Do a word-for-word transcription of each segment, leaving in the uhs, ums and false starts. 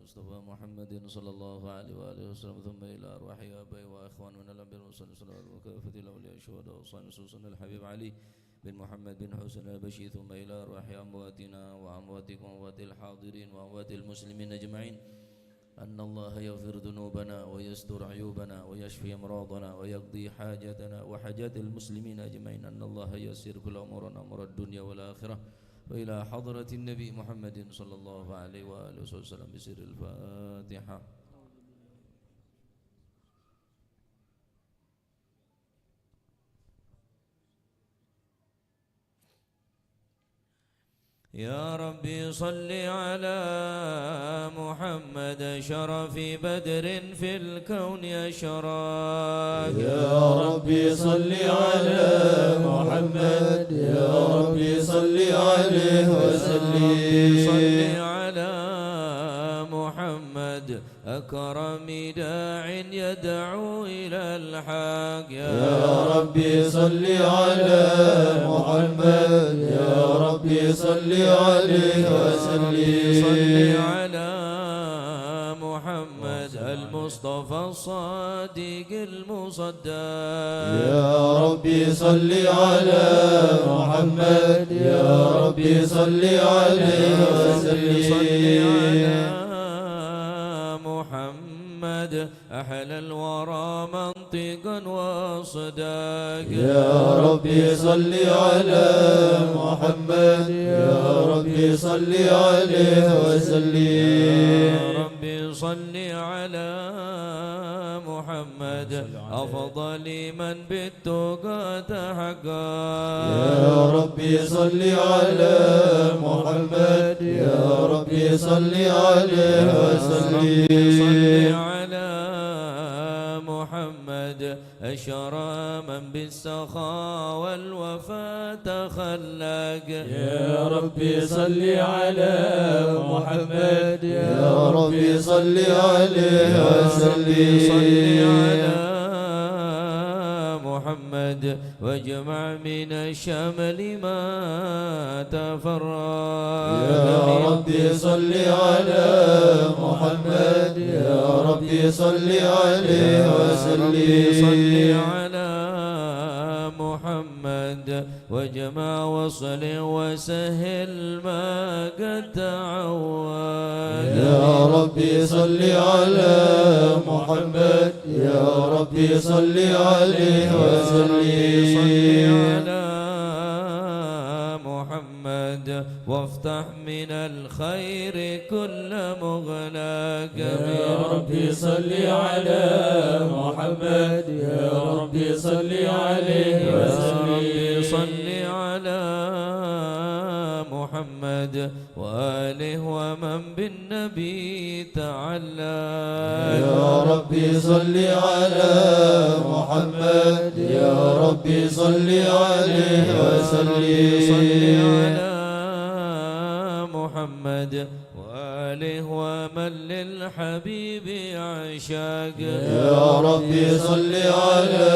المصطفى محمد صلى الله عليه وآله وسلم، ثم إلى أرواح آبائي وإخواننا الأنبياء والمرسلين، صلوات وكافة الأولياء الشهداء والصالحين، خصوصا الحبيب علي بن محمد بن حسين الحبشي، ثم إلى أرواح أمواتنا وأمواتكم وأموات الحاضرين وأموات المسلمين أجمعين، أن الله يغفر ذنوبنا ويستر عيوبنا ويشفي أمراضنا ويقضي حاجاتنا وحاجات المسلمين أجمعين، أن الله ييسر كل أمورنا أمور الدنيا والآخرة، وإلى حضرة النبي محمد صلى الله عليه وآله وسلم بسر الفاتحة. يا رب صل على محمد شرف بدر في الكون أشراق. يا رب صل على محمد، يا رب صل عليه وسلم. يا رب صل على محمد أكرم داع يدعو إلى الحق. يا رب صل على محمد، يا رب صل عليه وسلم. صل على محمد المصطفى الصادق المصدق. يا رب صل على محمد، يا رب صل عليه وسلم. صل على محمد أحلى الورى منطقا وصداقا. يا رب صل على محمد، يا رب صل عليه وسلم. يا رب صل على محمد أفضل من بالتقى تحقق. يا رب صل على محمد، يا رب صل عليه وسلم. يا رب صل على محمد أشرى من بالسخاء والوفاء تخلق. يا رب صل على محمد، يا رب صل عليه وسلم. صل على محمد واجمع من الشمل ما تفرق. يا رب صل على محمد، يا رب صل عليه وسلم. يا رب صل على محمد واجمع وصل وسهل ما قد تعود. يا رب صل على محمد، يا رب صل عليه وسلم. يا رب صل على محمد وافتح من الخير كل مغلق. يا رب صل على محمد، يا رب صل عليه وسلم. يا رب صل على محمد وآله ومن بالنبي تعلق. يا رب صل على محمد، يا رب صل عليه وسلم. يا رب صل على محمد وآله ومن للحبيب عشاق. يا رب صل على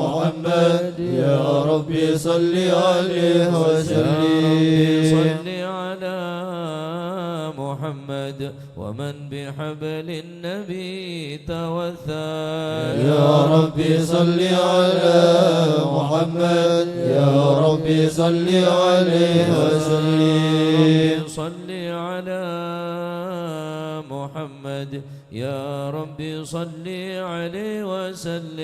محمد، يا رب صل عليه وسلم. يا رب صل على محمد ومن بحبل النبي توثق. يا رب صل على محمد، يا رب صل عليه وسلم. يا رب صل على محمد، يا رب صل عليه وسلم.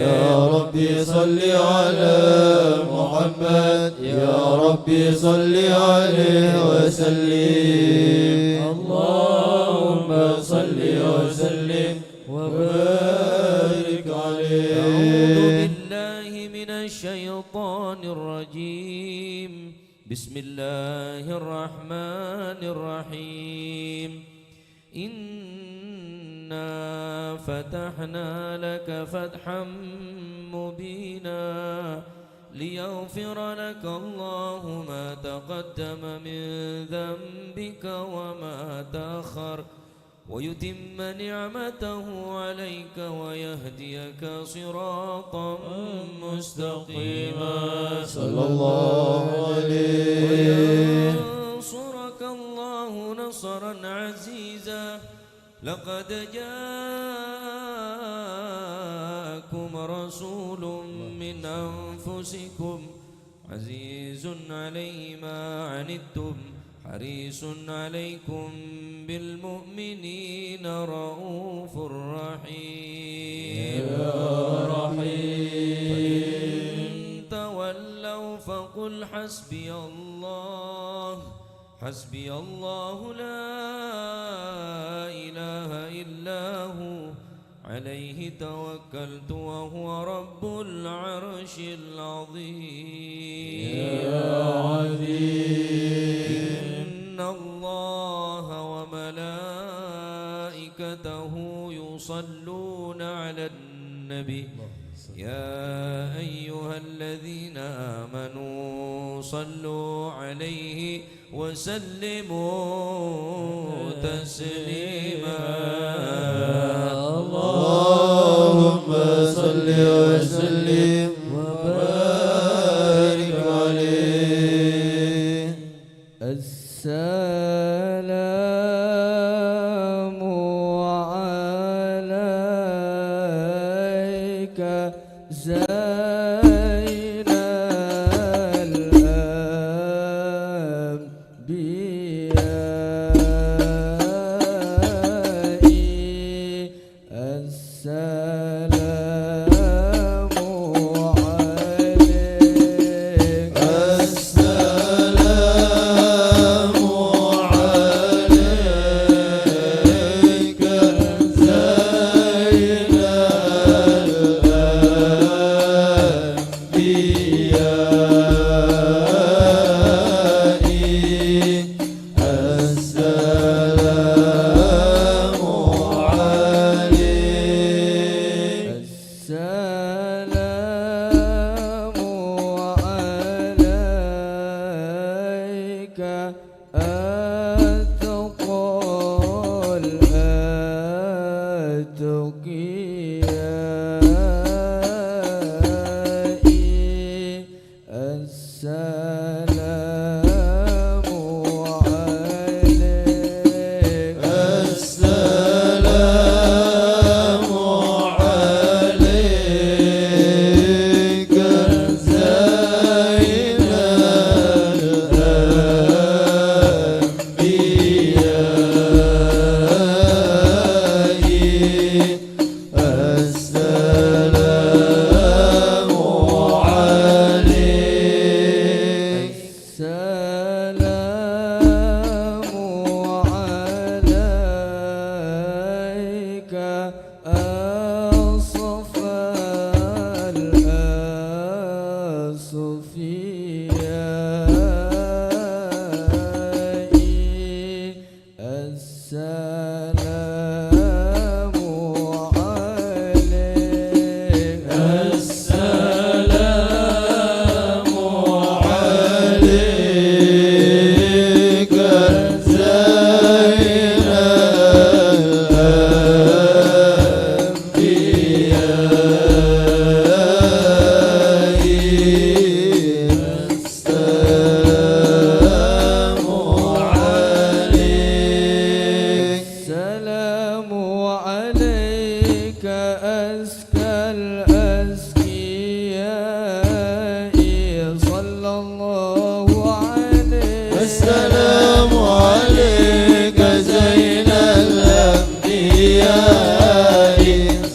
يا رب صل على محمد، يا رب صل عليه وسلم. اللهم صل وسلم وبارك عليه. أعوذ بالله من الشيطان الرجيم. بسم الله الرحمن الرحيم. إنا فتحنا لك فتحا مبينا ليغفر لك الله ما تقدم من ذنبك وما تأخر ويتم نعمته عليك ويهديك صراطا مستقيما. صلى الله عليه. وينصرك الله نصرا عزيزا. لقد جاءكم رسول من أنفسكم عزيز عليه ما عنتم حريص عليكم بالمؤمنين رءوف رحيم. يا رحيم. فإن تولوا فقل حسبي الله، حسبي الله لا إله إلا هو، عليه توكلت وهو رب العرش العظيم. يا عظيم. إن الله وملائكته يصلون على النبي. يا أيها الذين آمنوا صلوا عليه وسلموا تسليما. اللهم صل وسلم وبارك عليه. السلام عليك زين الأنبياء. السلام عليك. السلام عليك زين الأنبياء. السلام عليك. السلام عليك أتقى الأتقياء. السلام عليك. السلام عليك زين الأنبياء. السلام عليك. السلام عليك أصفى الأصفياء. السلام عليك. السلام عليك زين الأنبياء. السلام عليك. السلام عليك أزكى الأزكياء. صلى الله عليك. السلام عليك زين الأنبياء.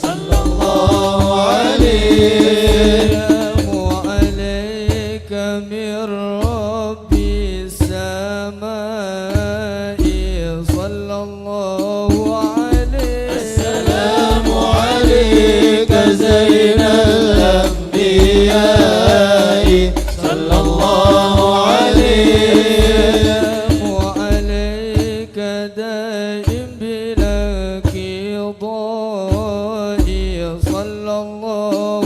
صلى الله عليك. السلام عليك من رب السماء. صلى الله عليك. السلام عليك زين الأنبياء. صلى الله عليك. السلام عليك دائم بلا انقضاء. صلى الله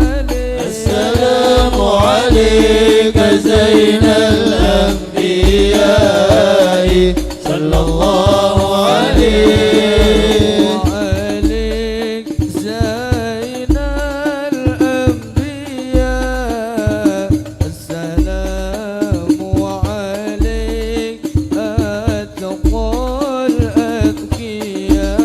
عليك. السلام عليك زين الأنبياء. صلى الله عليك. وعليك زين الأنبياء. السلام عليك أتقى الأتقياء.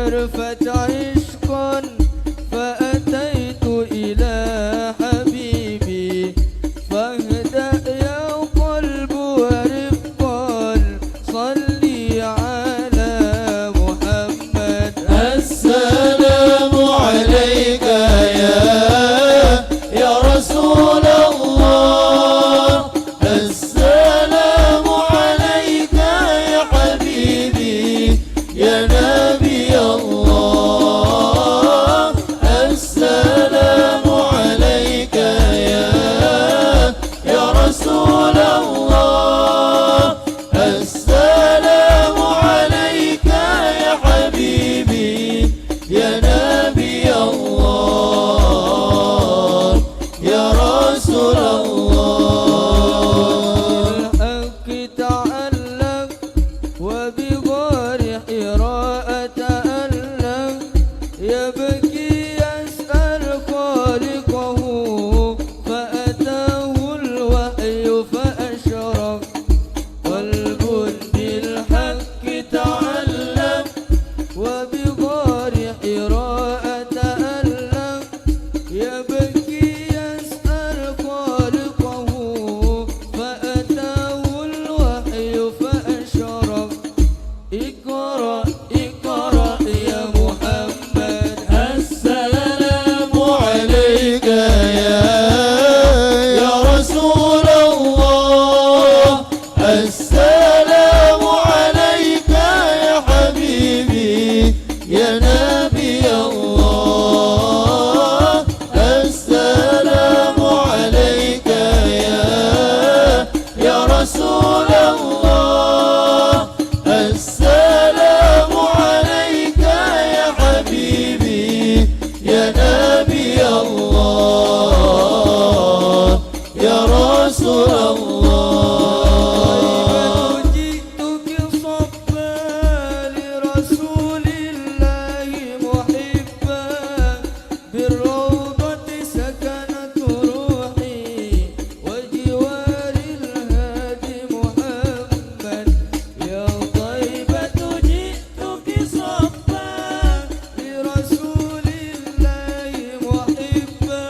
عرفت عشقا فأتيت إلى حبيبي فاهدأ يا قلب ورفقا صل على محمد. السلام عليك يا، يا رسول الله. السلام عليك يا حبيبي، يا نبي الله. السلام عليك يا، يا رسول الله. السلام عليك يا حبيبي، يا نبي الله، يا رسول الله. بالحق تعلق وبغار حراء تألق، يبكي يسأل خالقه، فأتاه الوحي فأشرق. قلب بالحق تعلق، وبغار حراء تألق، يبكي يسأل خالقه، فأتاه الوحي فأشرق. اقرأ، اقرأ يا محمد. السلام عليك يا، يا رسول الله. السلام عليك يا حبيبي، يا نبي الله. السلام عليك يا، يا رسول الله. السلام عليك يا حبيبي، يا نبي الله، يا رسول الله. طيبة جئتك صبا لرسول الله محبا، بالروضة سكنت روحي وجوار الهادي محمد. يا طيبة جئتك صبا لرسول الله محبا،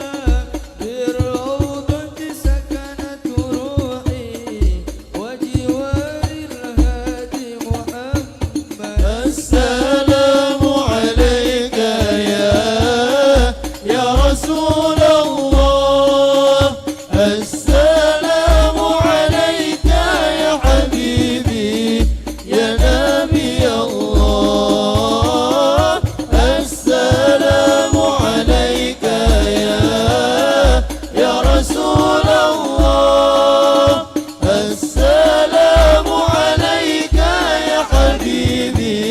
بالروضة سكنت روحي وجوار الهادي محمد. السلام عليك يا، يا رسول الله. السلام عليك يا حبيبي، يا نبي الله. السلام عليك يا، يا رسول الله. السلام عليك يا حبيبي،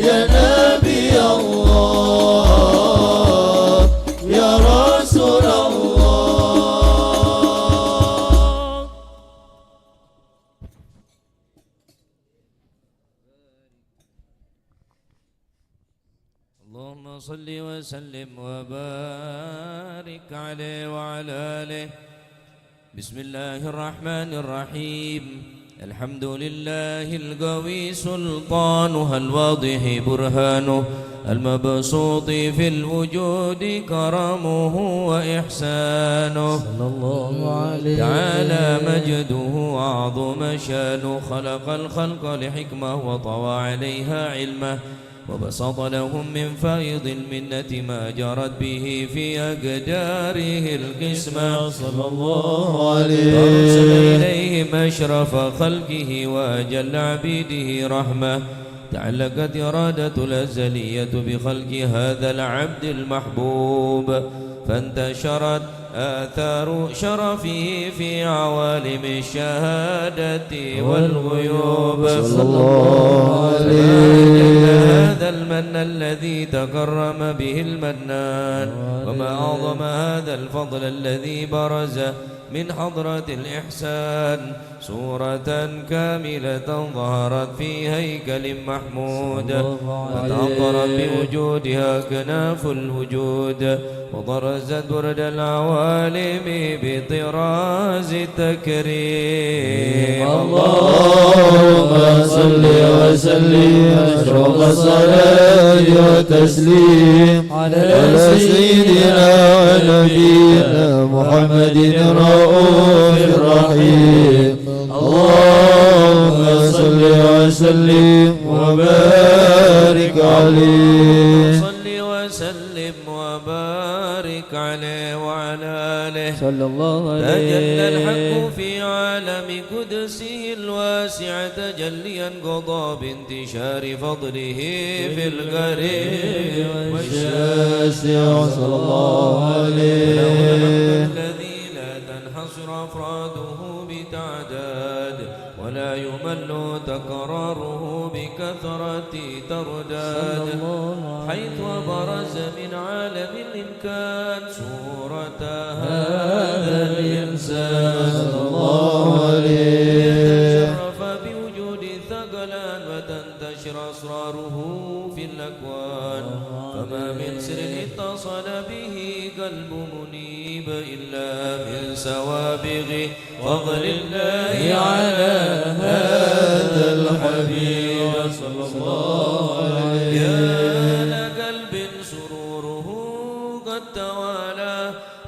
يا نبي الله، يا رسول الله. اللهم صل وسلم وبارك عليه وعلى آله. بسم الله الرحمن الرحيم. الحمد لله القوي سلطانه، الواضح برهانه، المبسوط في الوجود كرمه وإحسانه. صلى الله عليه. تعالى مجده وعظم شانه، خلق الخلق لحكمة وطوى عليها علمه، وبسط لهم من فيض المنة ما جرت به في أقداره القسمة. صلى الله عليه. وأرسل إليهم أشرف خلقه وأجل عبيده رحمة، تعلقت إرادة الأزلية بخلق هذا العبد المحبوب، فانتشرت آثار شرفه في عوالم الشهادة والغيوب. صلى الله عليه. فما أجل هذا المن الذي تكرم به المنان، وما أعظم هذا الفضل الذي برز من حضرة الإحسان صورة كاملة ظهرت في هيكل محمود، صلى الله عليه. فتأطرت بوجودها أكناف الوجود، وطرزت برد العوالم بطراز التكريم. اللهم صل وسلم أشرف الصلاة والتسليم على سيدنا ونبينا محمد الرؤوف الرحيم. اللهم صل وسلم وبارك عليه. صل وسلم وبارك عليه وعلى آله. صلى الله عليه. تجلى الحق في عالم قدسه الواسع تجليا قضى بانتشار فضله في القريب والشاسع. صلى الله عليه. الذي لا تنحصر أفراده بتعداد، ولا يمل تكراره بكثرة ترداد. صلى الله عليه. حيث برز من عالم الإمكان صورة هذا الإنسان. صلى الله عليه. تشرف بوجود الثقلان وتنتشر أسراره في الأكوان. فما من سر اتصل به قلب منيب إلا من سوابغ فضل الله على هذا الحبيب. صلى الله عليه. يا لقلب سروره قد توالى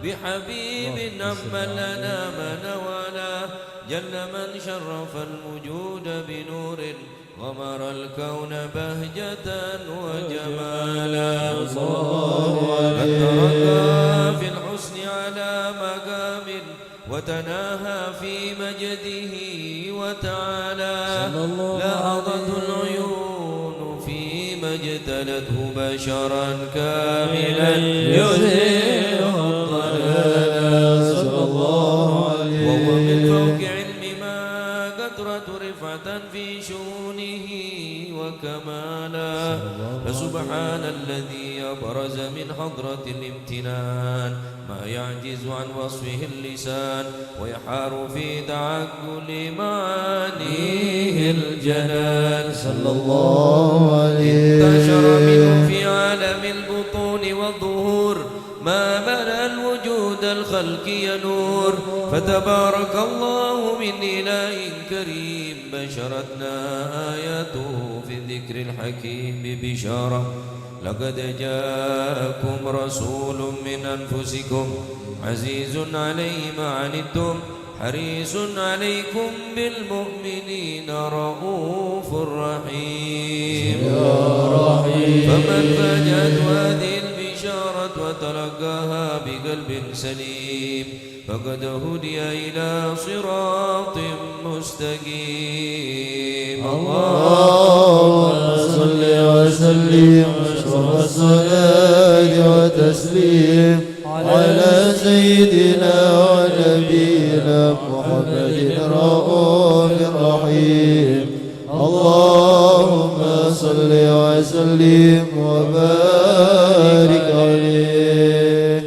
بحبيب عم الأنام نوالا. جل من شرف الوجود بنور غمر الكون بهجة وجمالا. صلى الله عليه. قد ترقى في الحسن على مقام وتناهى في مجده وتعالى. صلى الله عليه. لا أضت العيون فيما اجتلته بشرا كاملا يزيل الضلال. صلى الله عليه. وهو من فوق علم ما قدرة رفعة في شؤونه وكمالا. صلى الله عليه. فسبحان الذي أبرز من حضرة الامتنان ما يعجز عن وصفه اللسان ويحار في تعقل معانيه الجنان. صلى الله عليه. انتشر منه في عالم البطون والظهور ما ملأ الوجود الخلقي نور. فتبارك الله من إله كريم بشرتنا آياته في الذكر الحكيم ببشارة: لقد جاءكم رسول من أنفسكم عزيز عليه ما عنتم حريص عليكم بالمؤمنين رءوف رحيم. يا رحيم. فمن فاجأته هذه البشارة وتلقاها بقلب سليم فقد هدي إلى صراط مستقيم. اللهم صل وسلم أشرف الصلاة والتسليم على سيدنا ونبينا محمد الرؤوف الرحيم. اللهم صل وسلم وبارك عليه.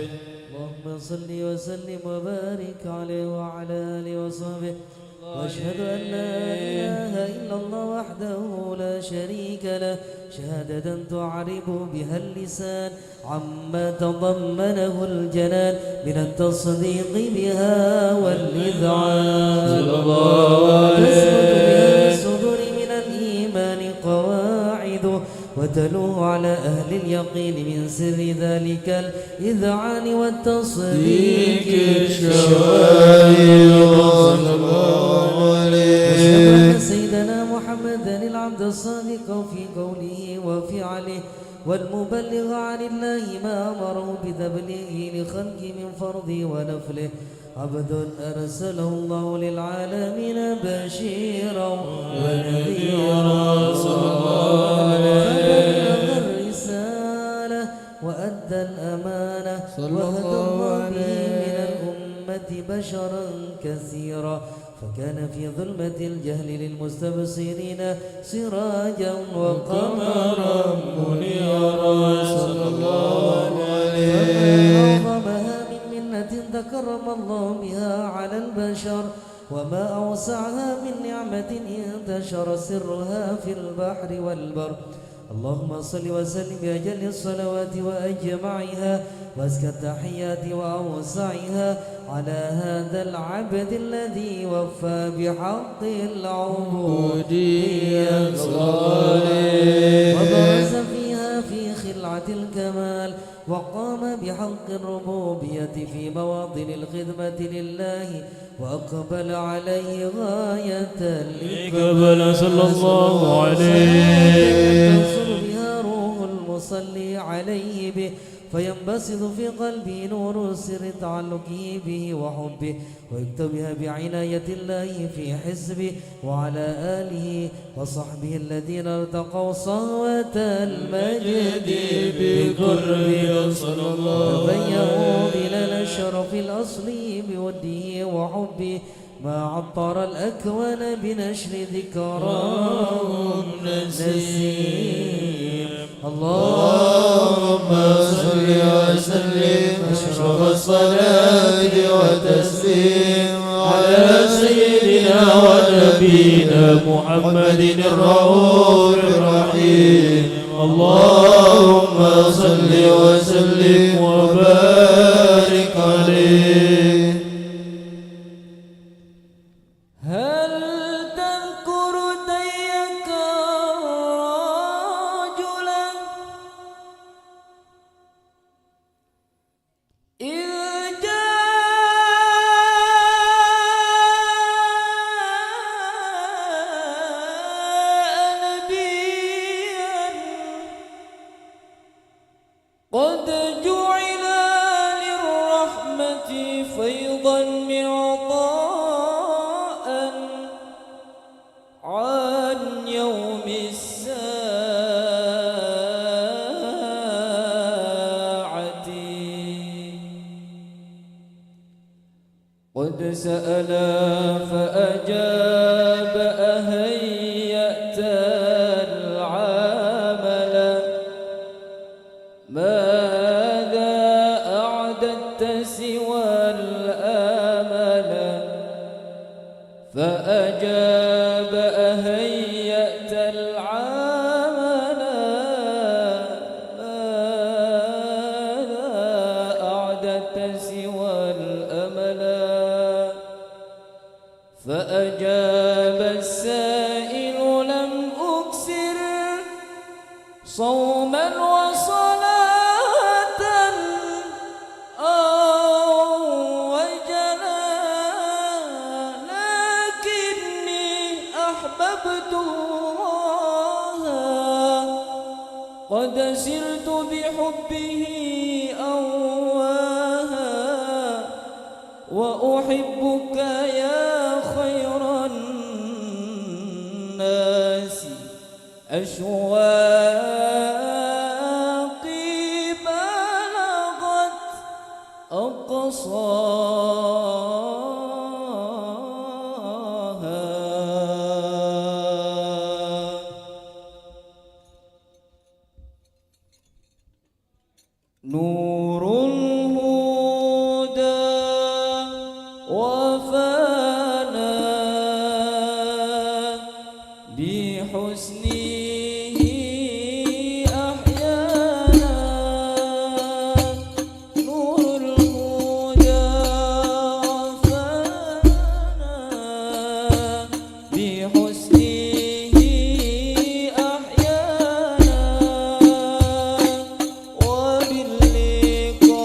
اللهم صل وسلم وبارك عليه وعلى آله وصحبه. وأشهد أن لا إله إلا الله وحده لا شريك له، شهادة تعرب بها اللسان عما تضمنه الجنان من التصديق بها والإذعان. صلى الله عليه. تثبت بها للصدور من الإيمان قواعد، وتلوح على أهل اليقين من سر ذلك الإذعان والتصديق الشواهد. صلى الله عليه. وأشهد أن سيدنا محمدا العبد الصادق في قوله وفعله، والمبلغ عن الله ما أمره بتبليغه لخلقه من فرضه ونفله، عبد أرسله الله للعالمين بشيرا ونذيرا. صلى الله عليه. فبلغ الرسالة وأدى الأمانة، صلى الله عليه. وهدى الله به من الأمة بشرا كثيرا، فكان في ظلمة الجهل للمستبصرين سراجا وقمرا منيرا. صلى الله عليه. فما أعظمها من منة ذكر كرم الله بها على البشر، وما أوسعها من نعمة انتشر سرها في البحر والبر. اللهم صل وسلم بأجل الصلوات وأجمعها وأزكى التحيات وأوسعها على هذا العبد الذي وفى بحق العبودية الصالح وبرز فيها في خلعة الكمال وقام بحق الربوبية في مواطن الخدمة لله وأقبل عليه غاية الإقبال صلى الله عليه. تحصل بها روح المصلي عليه به، فينبسط في قلبه نور سر تعلقه به وحبه، ويكتب بها بعناية الله في حزبه، وعلى آله وصحبه الذين ارتقوا صهوة المجد بقربه صلى الله عليه. تبينوا ظلال الشرف الأصلي بوده وحبه، ما عطر الأكوان بنشر ذكراهم نسيم. اللهم صل وسلم أشرف الصلاة والتسليم على سيدنا ونبينا محمد الرؤوف الرحيم. اللهم صل وسلم وبارك عليه. هل تذكر ذاك الرجل إذ جاء نبيا قد جعل للرحمة فيضا معطاء عن يوم الساعة. قد سأل فأجاب أهيأت العمل ماذا أعددت سوى الأمل؟ فأجاب أهيأت العمل ماذا أعددت سوى الأمل؟ فأجاب السائل لم أكثر صوما وصلاة أو وجلا لكني أحببت الله قد سرت بحبه أواها وأحبك يا خير الناس أشواقي بلغت أقصاها. نور الهدى وفانا بحسنه أحيانا. نور الهدى وفانا بحسنه أحيانا وباللقاء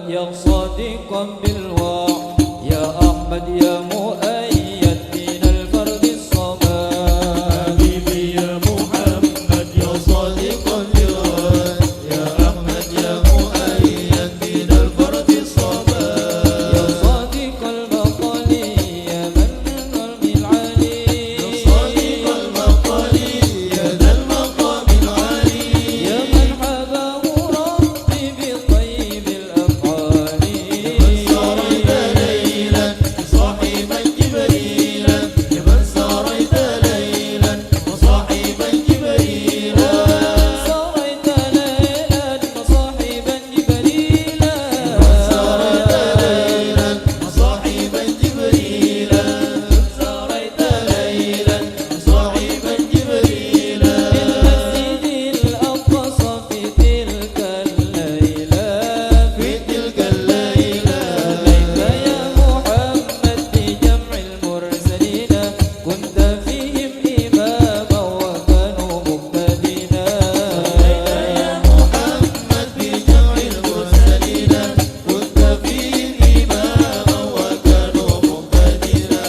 يا صادقا بالوعد، يا أحمد يا مؤيد من الفرد الصمد. حبيبي يا محمد يا صادقا بالوعد، يا أحمد يا مؤيد من الفرد الصمد. يا صادق المقال يا من العلي. يا صادق المقال يا ذا المقام العالي. يا من حباه ربي بطيب الأفعال. يا من سريت ليلا مصاحبا جبريلا. يا من سريت ليلا مصاحبا جبريلا. يا من سريت ليلا مصاحبا جبريلا. يا من سريت ليلا مصاحبا جبريلا. سريت ليلا مصاحبا جبريلا. في المسجد الأقصى في تلك الليلة. في تلك الليلة. صليت يا محمد بجمع المرسلين. كنت فيهم إماما وكانوا مقتدينا. صليت يا محمد بجمع المرسلين. كنت فيهم إماما وكانوا مقتدينا.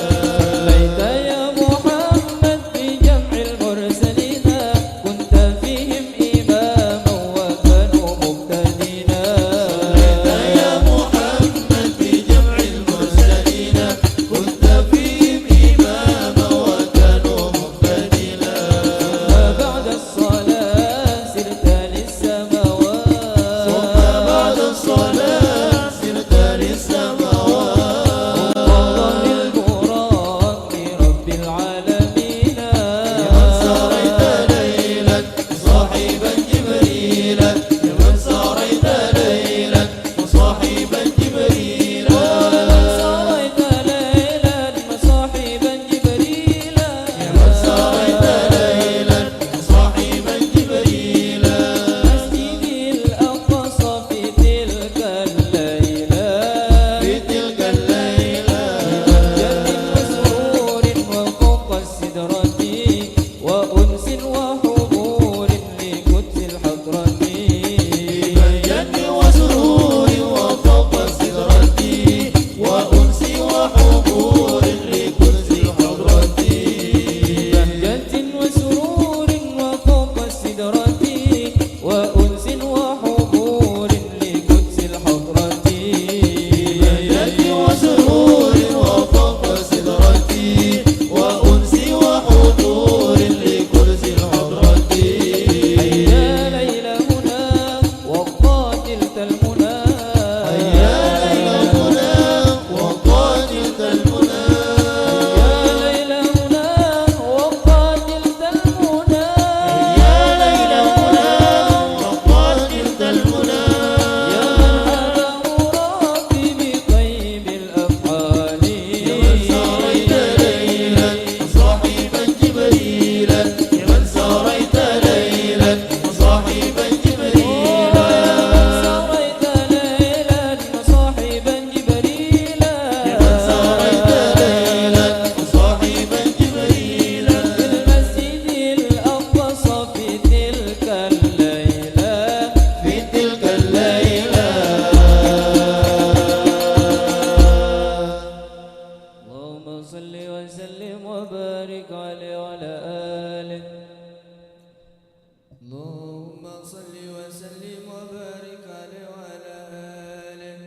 صليت يا محمد بجمع المرسلين. كنت فيهم إماما وكانوا مقتدينا. صليت يا محمد بجمع المرسلين. كنت فيهم إماما وكانوا مقتدينا. ثم بعد الصلاة سرت للسماوات. ثم بعد الصلاة سرت للسماوات. وقال البراق رب العالمين. يا من سريت ليلا مصاحبا جبريلا. يا من سريت ليلا مصاحبا جبريلا. يا من سريت ليلا مصاحبا جبريلا. يا من سريت ليلا مصاحبا جبريلا. مسجد الأقصى في تلك الليلة. في تلك الليلة. ببهجة وسرور وفوق السدرة وأنس وحبور لقدس الحضرة. ببهجة وسرور وفوق السدرة وأنس وحبور لقدس الحضرة. ببهجة وسرور وفوق السدرة وأنس وحبور لقدس الحضرة. ببهجة وسرور وفوق السدرة وأنس وحبور لقدس الحضرة. حيا ليل هنا وقد نلت المنى. حيا ليل هنا وقد نلت المنى. حيا ليل هنا وقد نلت المنى. حيا ليل هنا وقد نلت المنى. يا من حباه ربي بطيب الأفعال. يا من سريت ليلا مصاحبا جبريلا. يا من سريت ليلا مصاحبا جبريلا. يا من سريت ليلا مصاحبا جبريلا. يا من سريت ليلا مصاحبا جبريلا. في المسجد الأقصى في تلك الليلة. في تلك الليلة. اللهم صل وسلم وبارك عليه وعلى آله. اللهم صل وسلم وبارك عليه وعلى آله.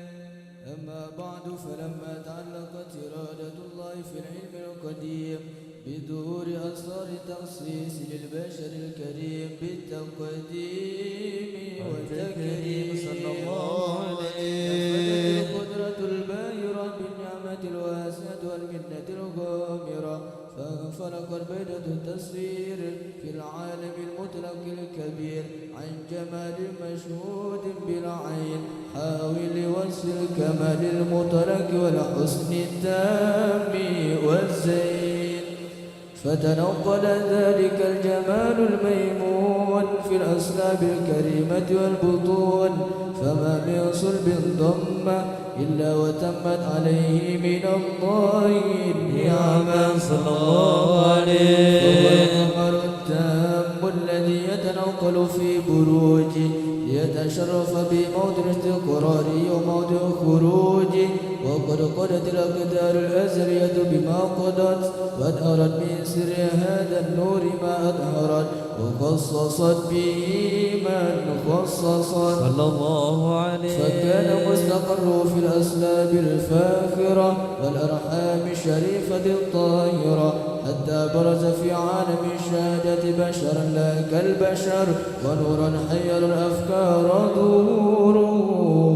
أما بعد، فلما تعلقت إرادة الله في العلم القديم بظهور أسرار التخصيص للبشر الكريم بالتقديم والتكريم صلى الله عليه وسلم، نفذت القدرة الباهرة بالنعمة الواسعة والمنة الغامرة، فانفلقت بيضة التصوير في العالم المطلق الكبير عن جمال مشهود بالعين، حاول لوصف الكمال المطلق والحسن التام والزين، فتنقل ذلك الجمال الميمون في الأصلاب الكريمة والبطون، فما من صلب ضم إلا وتمت عليه من الله النعمة. صلى الله عليه. فهو القمر التام الذي يتنقل في بروج يتشرف بموضع استقراره وموضع خروجه، وقد قضت الأقدار الأزلية بما قضت، وأظهرت من سر هذا النور ما أظهرت، وخصصت به من خصصت. صلى الله عليه. فكان مستقره في الأصلاب الفاخرة والأرحام الشريفة الطاهرة، حتى برز في عالم الشهادة بشرا لا كالبشر، ونورا حير الأفكار ظهوره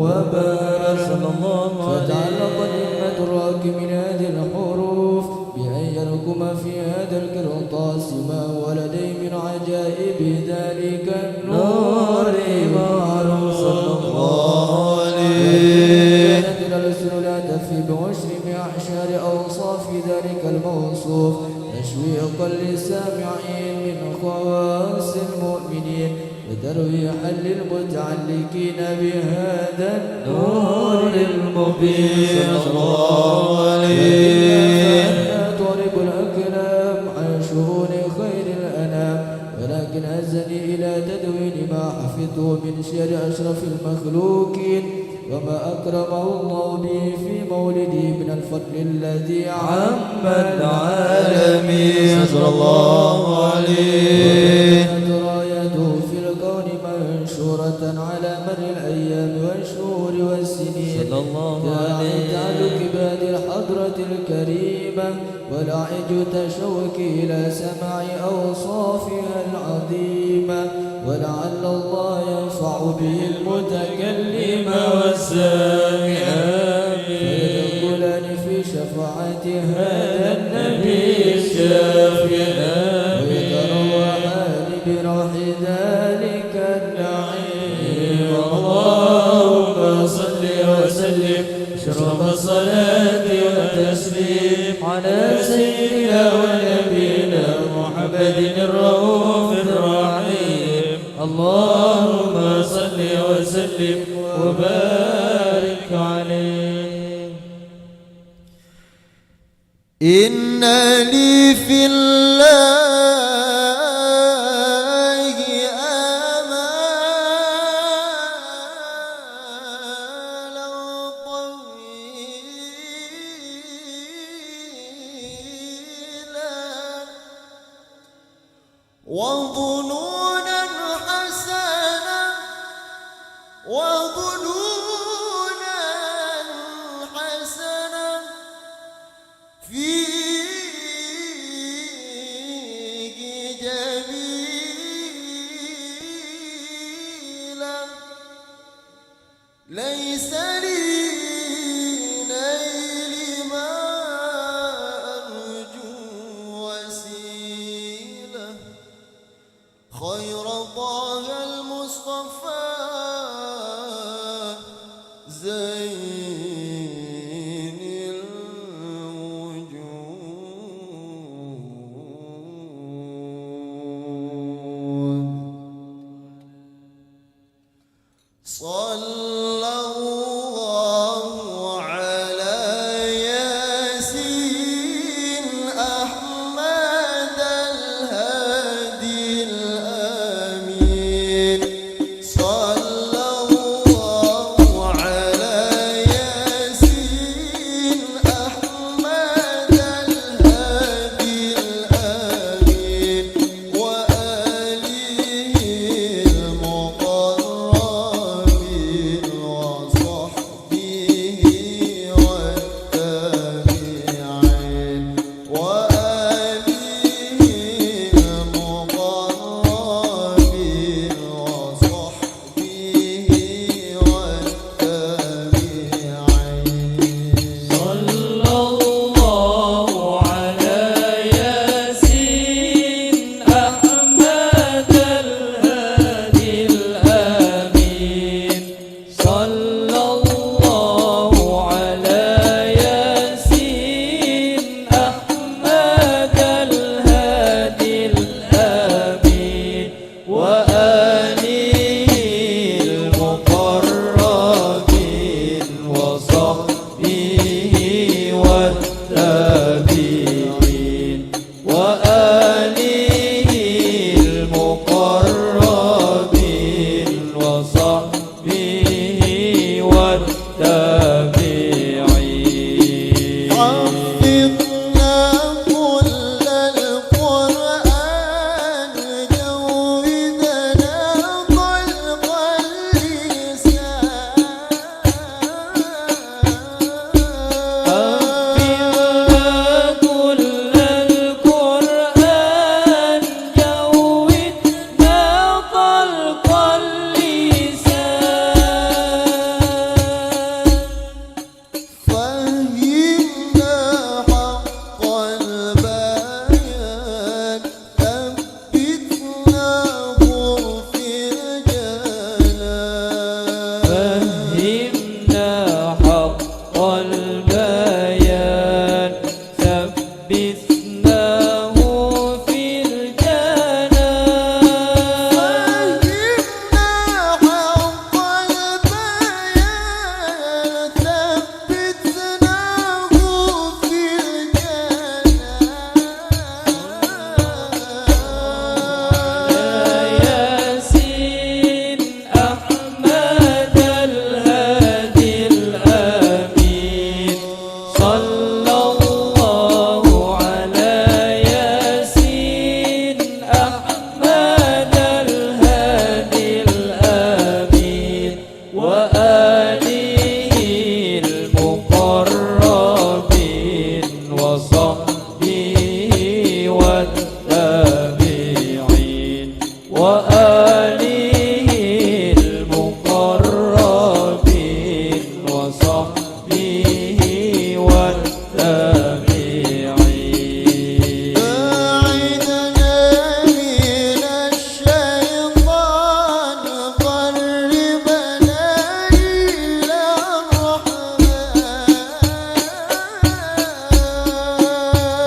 وبهر. صلى الله عليه. فتعلق الهمة الراقي من هذه الحروف بأن يرقم في هذا القرطاس ما هو لديه من عجائب ذلك النور المعروف. صلى الله عليه. كانت الألسن لا تفي بعشر معشار أوصاف ذلك الموصوف، تشويقا للسامعين من خواص المؤمنين، وترويحا للمتعلقين بهذا النور المبين. صلى الله عليه. لكنها تضرب الأقلام عن شؤون خير الأنام، ولكن عزني إلى تدوين ما حفظته من سير أشرف المخلوقين، وما أكرمه الله به في مولده من الفضل الذي عم العالمين. صلى الله عليه. وبينت رايته في الكون منشورة على مر الأيام والشهور والسنين. صلى الله عليه. داعي تعلق بهذه الحضرة الكريمة، ولعجت شوقي إلى سماع أوصافها العظيمة، ولعل الله ينفع به المتكلم والسامع. فيدخلان في شفاعة هذا النبي الشافع، ويتروحان بروح ذلك النعيم. اللهم صل وسلم أشرف الصلاة والتسليم على سيدنا ونبينا محمد الرؤوف الرحيم. اللهم صل وسلم وبارك عليه. إن لي في الله آمالا طويلة وظنونا حسنة، وظنونا حسنة فيك جميلة. ليس لي نيل ما أرجو وسيلة. والبيان ثبتناه في الجنان. فهمنا حق البيان ثبتناه في الجنان. ياسين أحمد الهادي الأمين. صلى الله على ياسين أحمد الهادي الأمين وآله المقربين وصحبه والتابعين. وآله المقربين وصحبه والتابعين. باعدنا من الشيطان، قربنا إلى الرحمن.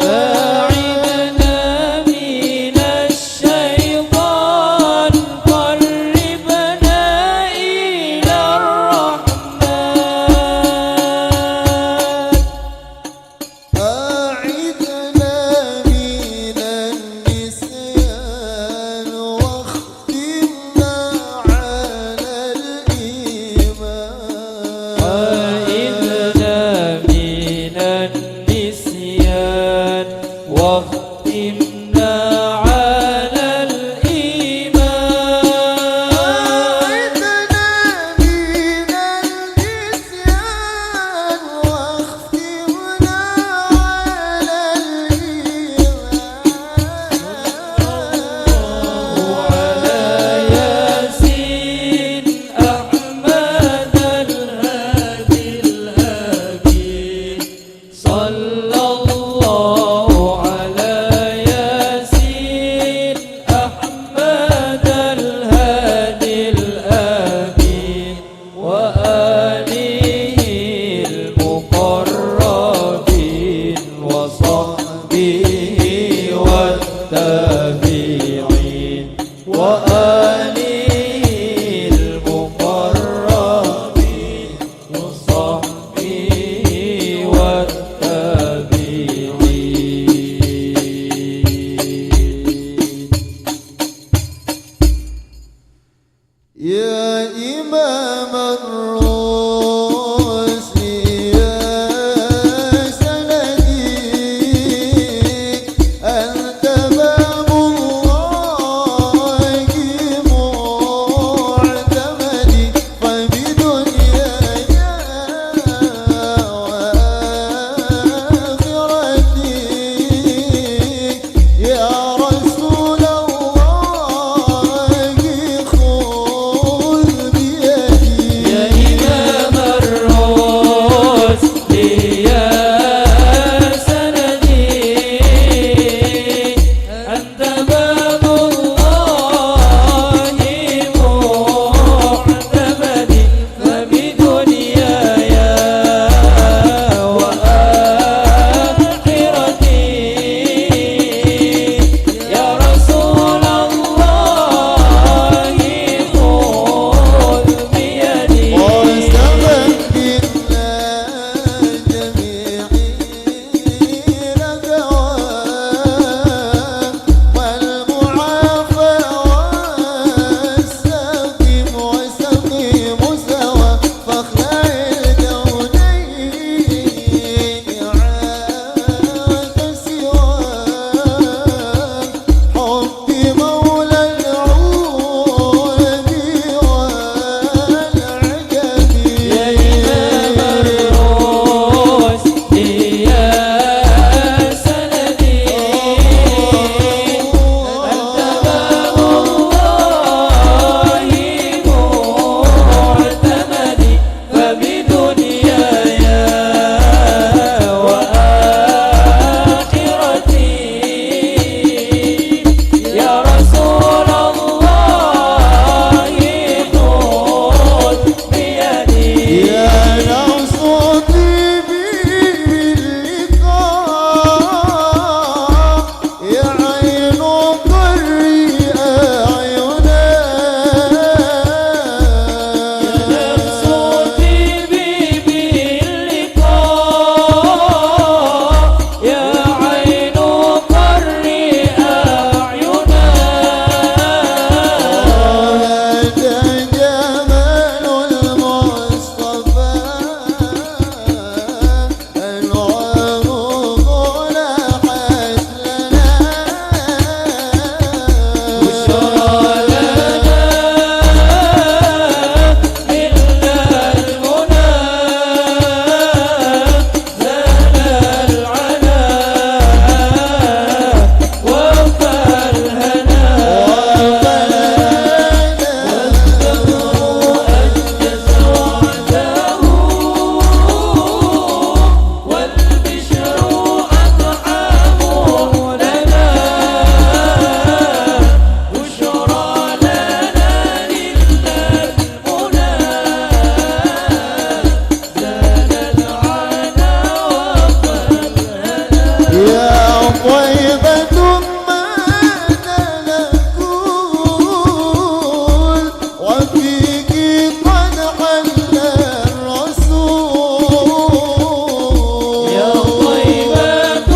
باعدنا من الشيطان، قربنا إلى الرحمن. يا طيبة ما نقول وفيك قد حل الرسول. يا طيبة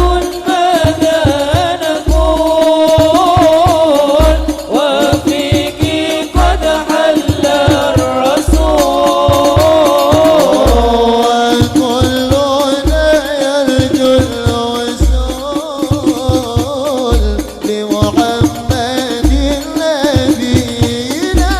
ماذا نقول وفيك قد حل الرسول. وكلنا يرجو الوصول لمحمد نبينا.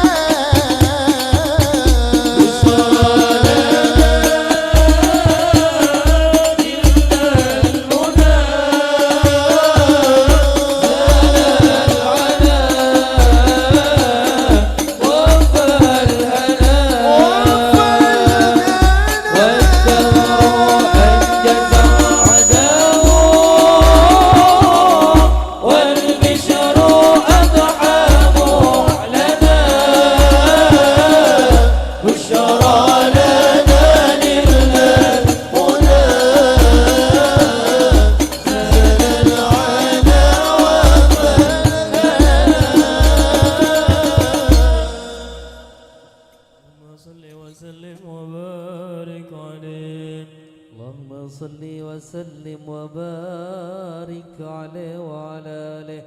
والبشر أضحى معلنا، بشرى لنا للمنى، زال العنا وبلغنا. اللهم صل وسلم وبارك عليه. اللهم صل وسلم وبارك عليه وعلى آله.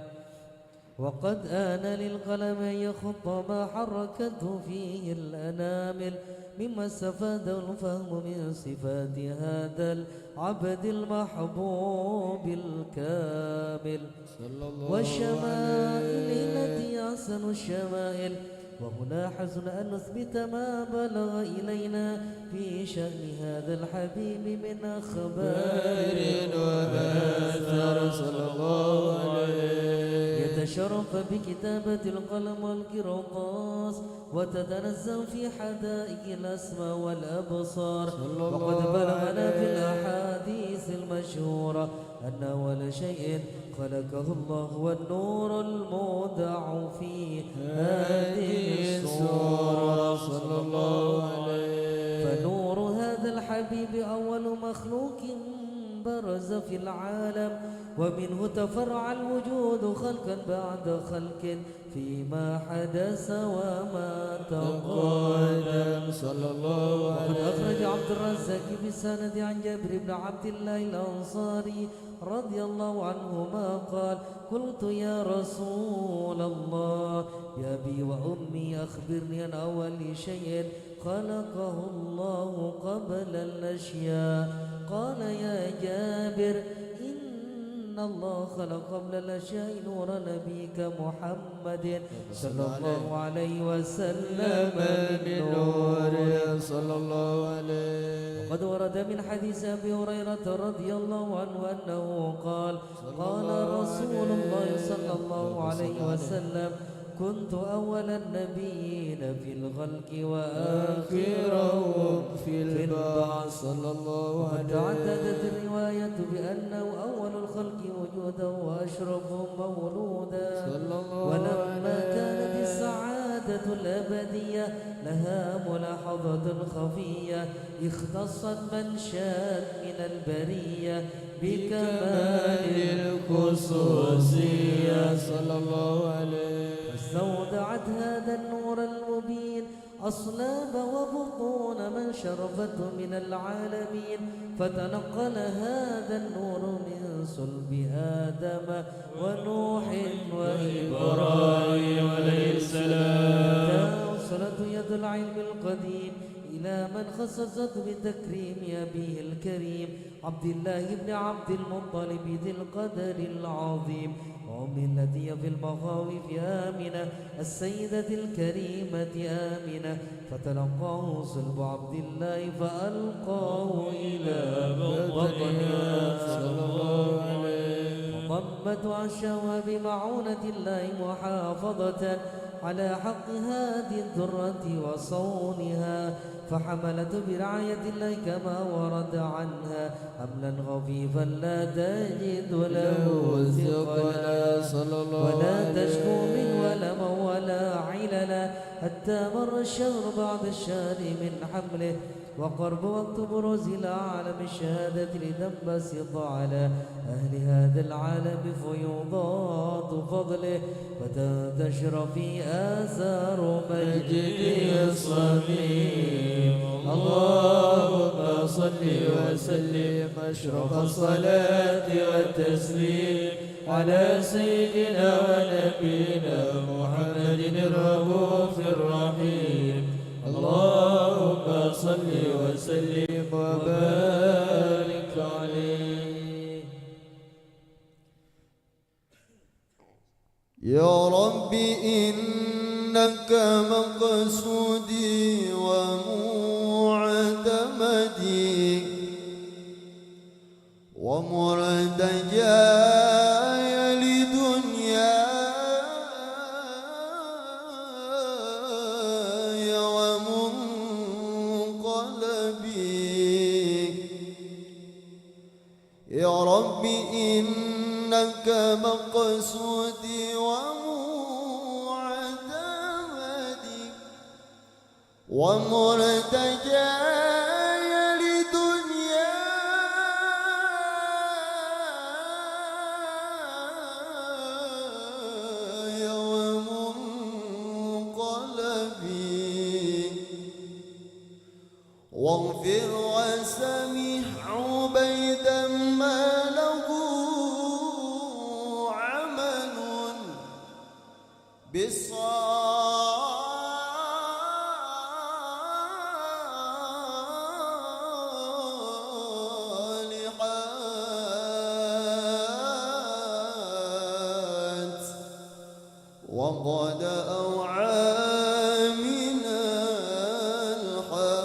وقد آن للقلم أن يخط ما حركته فيه الأنامل مما استفاده الفهم من صفات هذا العبد المحبوب الكامل. صلى الله والشمائل عليه. التي أحسن الشمائل. وهنا حرصنا أن نثبت ما بلغ إلينا في شأن هذا الحبيب من أخبار وآثار. صلى الله عليه. يتشرف بكتابة القلم والقرطاس، وتتنزه في حدائق الأسماء والأبصار. صلى الله عليه. وقد بلغنا في الأحاديث المشهورة أن أول شيء خلقه الله هو النور المودع في هذه الصورة. صلى الله عليه. فنور هذا الحبيب أول مخلوق برز في العالم، ومنه تفرع الوجود خلقا بعد خلق فيما حدث وما تقدم. صلى الله عليه. وقد أخرج عبد الرزاق في السند عن جابر بن عبد الله الأنصاري رضي الله عنهما قال: قلت: يا رسول الله، بأبي وأمي، أخبرني عن أول شيء خلقه الله قبل الأشياء. قال: يا جابر، إن الله خلق قبل الأشياء نور نبيك محمد صلى الله عليه وسلم من نوره. صلى الله عليه. وقد ورد من حديث أبي هريرة رضي الله عنه أنه قال: قال رسول الله صلى الله عليه وسلم: كنت أول النبيين في الخلق وآخرهم في البعث. صلى الله عليه وسلم. وقد تعددت الروايات بأنه أول الخلق وجودا وأشرفهم مولودا. صلى الله عليه وسلم. ولما كانت السعادة الأبدية لها ملاحظة خفية اختصت من شاءت من البرية بكمال الخصوصية. صلى الله عليه. فاستودعت هذا النور المبين أصلاب وبطون من شرفته من العالمين، فتنقل هذا النور من صلب آدم ونوح وإبراهيم عليه السلام. الصلاة يد العلم القديم إلى من خصصته بتكريم أبيه الكريم عبد الله بن عبد المطلب ذي القدر العظيم، وأمه التي في المخاوف آمنة، السيدة الكريمة آمنة، فتلقاه صلب عبد الله فألقاه إلى بطنها. صلى الله عليه. فضمته أحشاؤها بمعونة الله محافظة على حق هذه الدرة وصونها، فحملته برعاية الله كما ورد عنها حملا خفيفا لا تجد له ثقلا، صلى الله عليه وسلم، ولا تشكو منه ألما ولا عللا، حتى مر الشهر بعد الشهر من حمله، وقرب وقت بروز العالم الشهادة لتنبسط على أهل هذا العالم فيوضات فضله وتنتشر في آثار مجده الصميم. اللهم صل وسلم أشرف الصلاة والتسليم على سيدنا ونبينا محمد الرؤوف الرحيم. اللهم صل وسلم وبارك عليه. يا رب إنك مقصودي ومعتمدي ومرتجاي لدنياي ومنقلبي. يا رب إنك مقصودي ومعتمدي ومرتجاي لدنياي ومنقلبي. واغفر وسامح عبيدا ما له عمل بالصالحات وقد أوعى من الحوابي.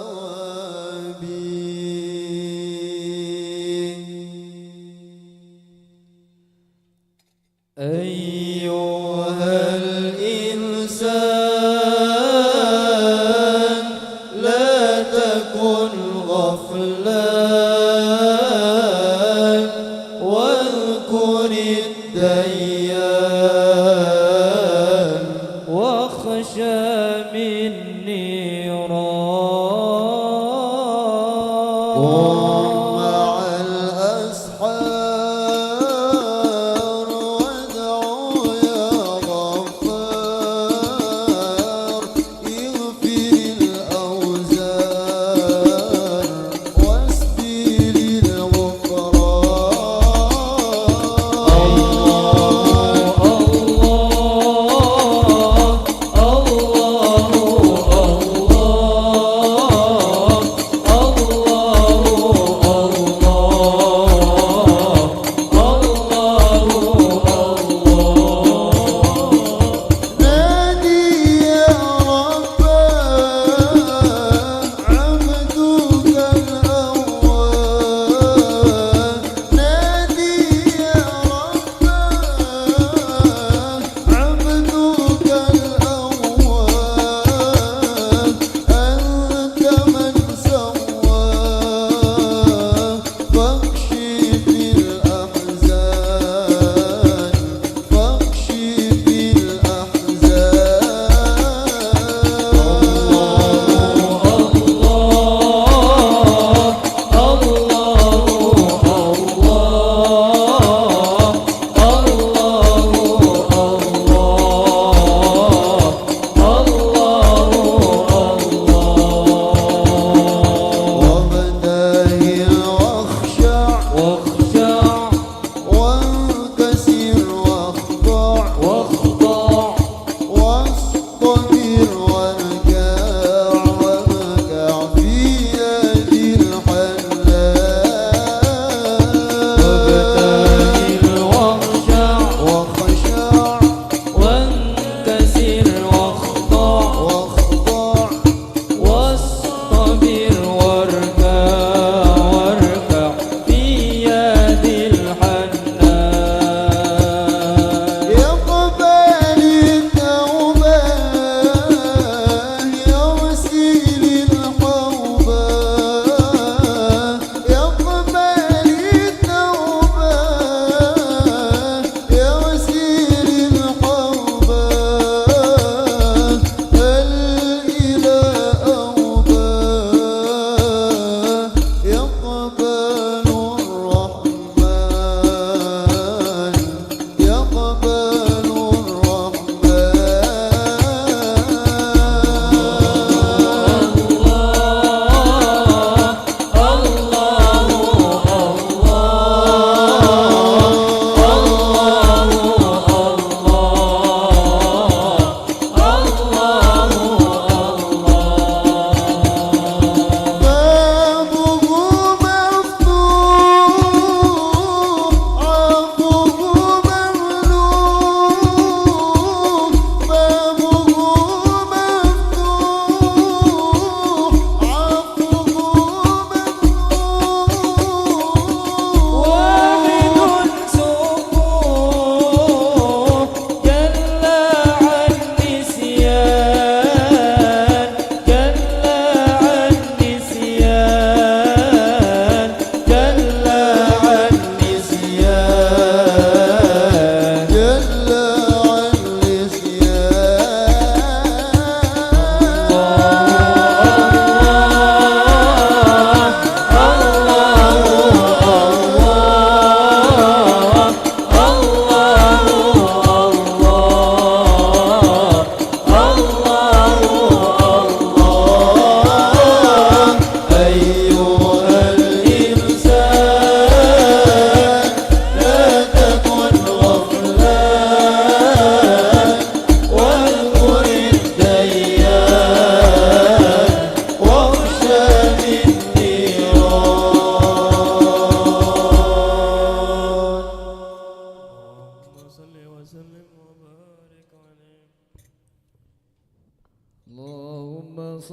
أيها الإنسان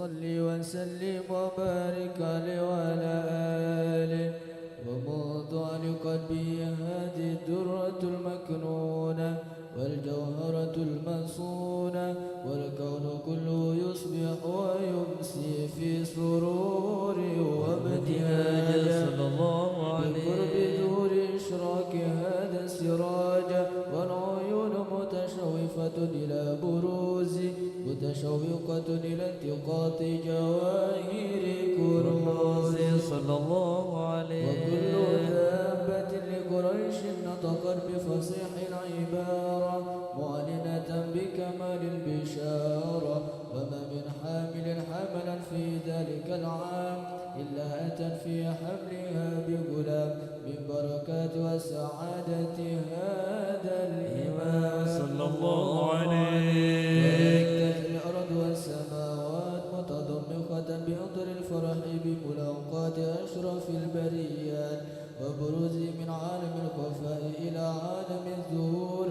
صل وسلم وبارك عليه وعلى آله. ومنذ علقت به هذه الدرة المكنونة والجوهرة المصونة، والكون كله يصبح ويمسي في سرور وابتهاج. صلى الله عليه. بقرب نور إشراق هذا السراج، والعيون متشوفة إلى بروز، متشوقة إلى التقاط جواهر كنوز. صلى الله عليه. وكل دابة لقريش نطقت بفصيح العبارة، معلنة بكمال البشارة، وما من حامل حملا في ذلك العام إلا أتت في حملها بغلام من بركات وسعادة هذا الإمام. صلى الله عليه. ورجت الأرض والسماوات متضمخة بمطر الفرح بملاقاة أشرف البريات وبروزه من عالم الخفاء إلى عالم الظهور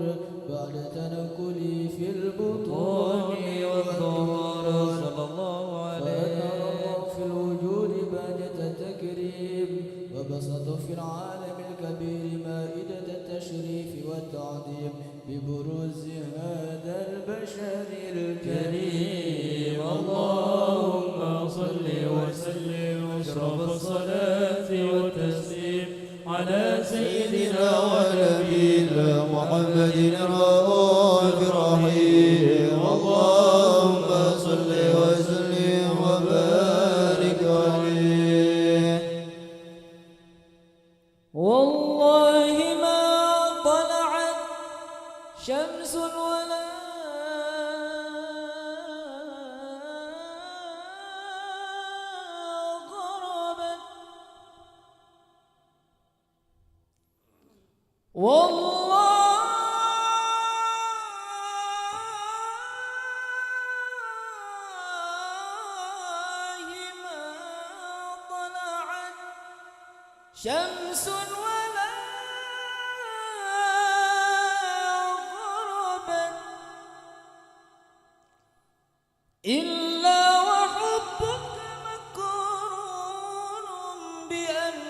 بعد تنقله في البطون والظهور. صلى الله عليه. فأنار الله في الوجود بهجة التكريم، وبسط في العالم الكبير مائدة التشريف والتعظيم ببروز هذا البشر الكريم. اللهم صل وسلم أشرف الصلاة والتسليم على سيدنا ونبينا محمد الرؤوف الرحيم. اللهم صل وسلم وبارك عليه. والله ما طلعت شمس ولا غربت. والله ما طلعت شمس ولا غربت إلا وحبك مقرون بأنفاسي.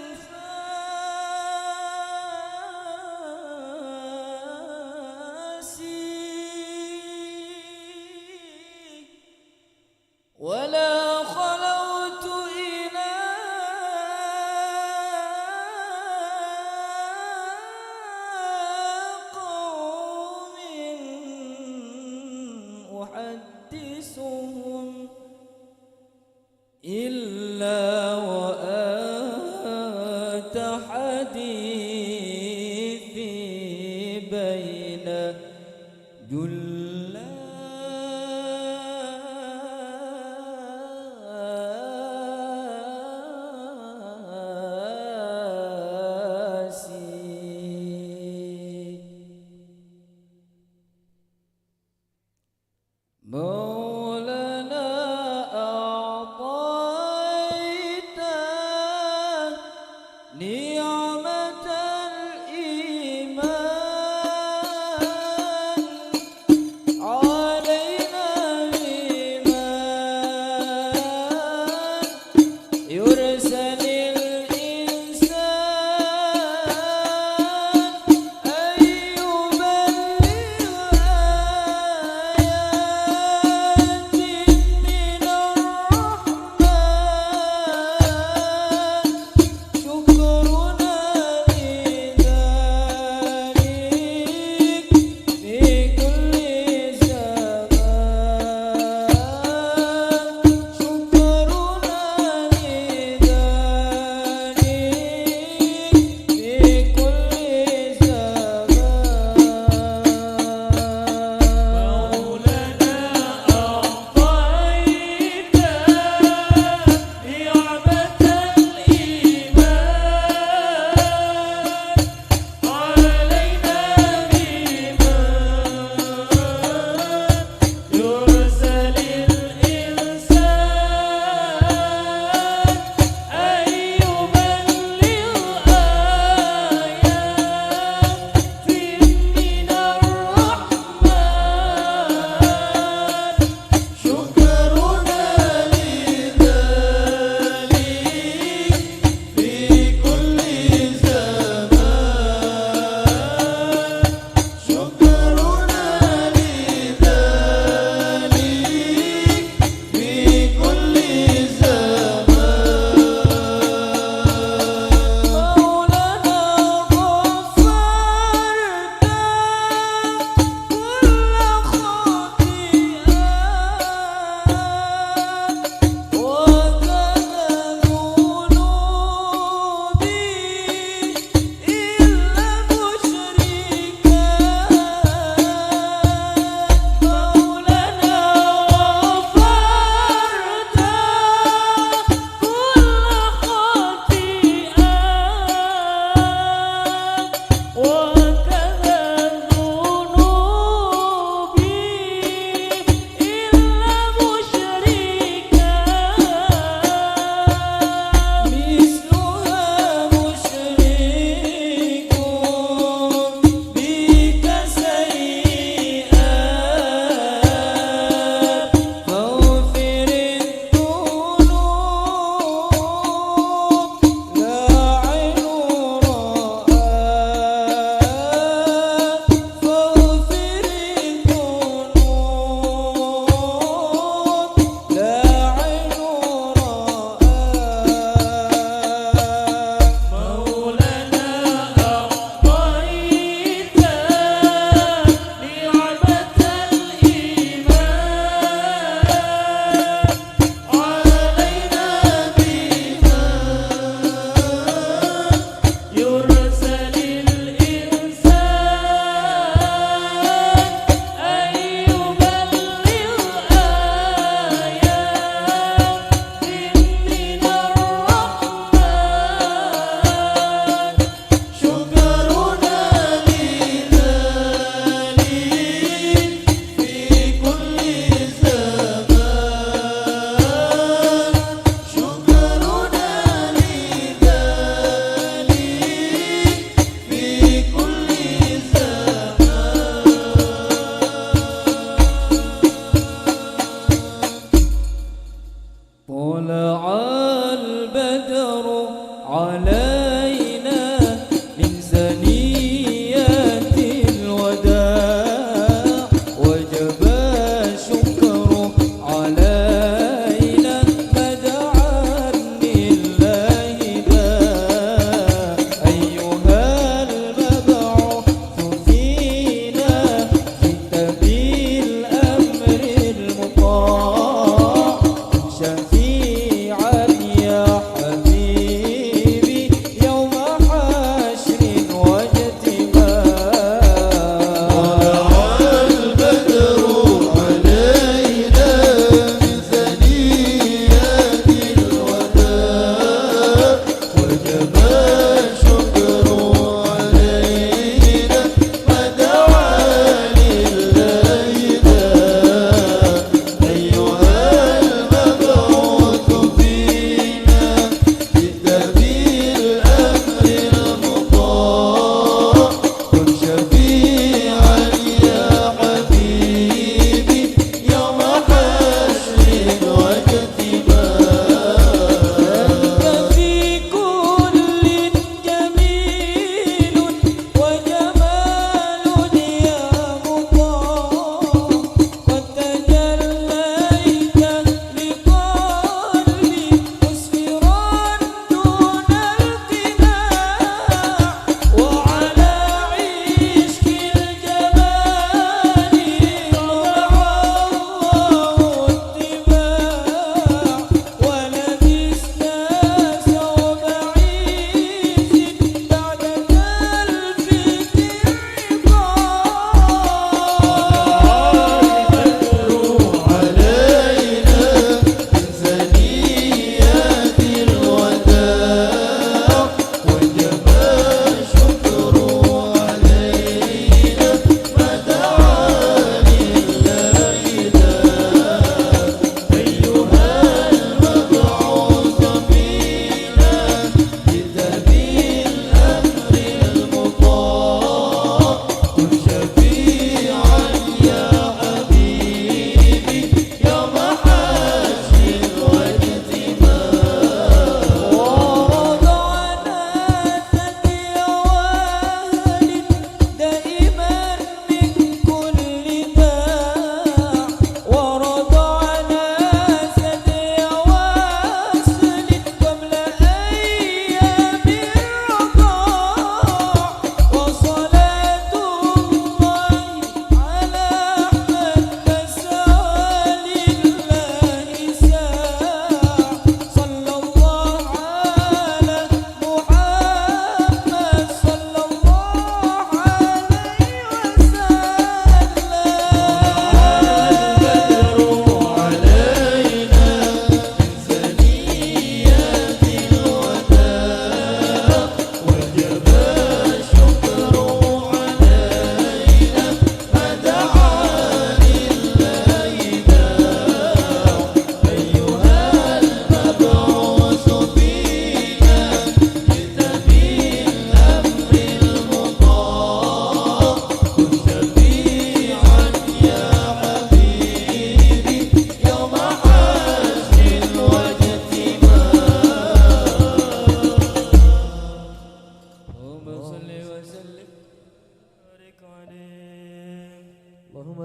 ولا خلوت إلى قوم أحدثهم إلا وأنت حديثي بين جلاسي. مولانا أعطيت نعمة الإيمان علينا بما يرسل الإنسان أن يبلغ آيات من الرحمن. شكرنا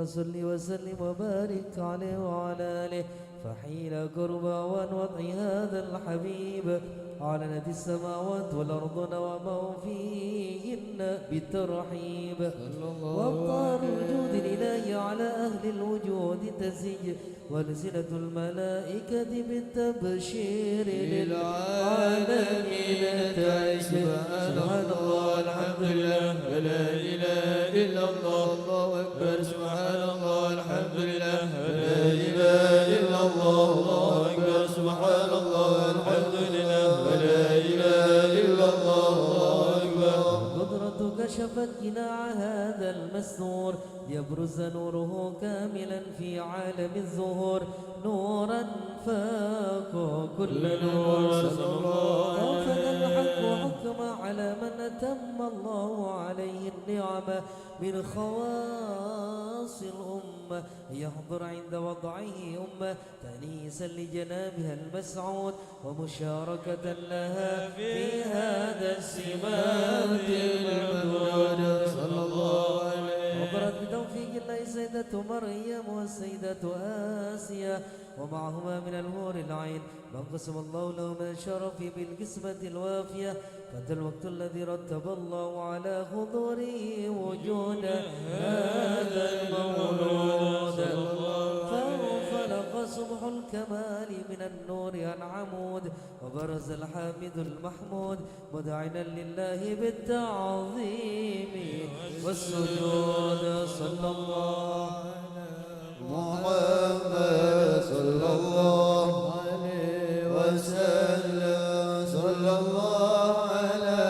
وصل وسلم وبارك عليه وعلى آله. فحين قرب أوان وضع هذا الحبيب، أعلنت السماوات والأرض ومن فيهن بالترحيب. صلى الله وأمطار عليه. وجود الإله على أهل الوجود تسيج، وألسنة الملائكة بالتبشير للعالمين تعج. سبحان الله والحمد لله ولا إله إلا الله، الله أكبر. سبحان الله والحمد لله ولا إله إلا الله، الله أكبر. سبحان الله والحمد لله ولا إله إلا الله، الله أكبر. قدرتك شفت جناح هذا المستور، ليبرز نوره كاملا في عالم الظهور، نورا فاق كل نور. صلى الله عليه. وفق الحق حكما على من أتم الله عليه النعمة من خواص الأمة، يحضر عند وضعه أمة تأنيسا لجنابها المسعود، ومشاركة لها في هذا السمات المحمود. صلى الله عليه. حضرت بتوفيق الله السيدة مريم والسيدة آسيا، ومعهما من الحور العين ما قسم الله له من الشرف بالقسمة الوافية، فأتى الوقت الذي رتب الله على حضوره وجود هذا المولود. فانفلق صبح الكمال من النور عن عمود، وبرز الحامد المحمود مذعنا لله بالتعظيم والسجود. صلى الله على محمد، صلى الله عليه وسلم، صلى الله على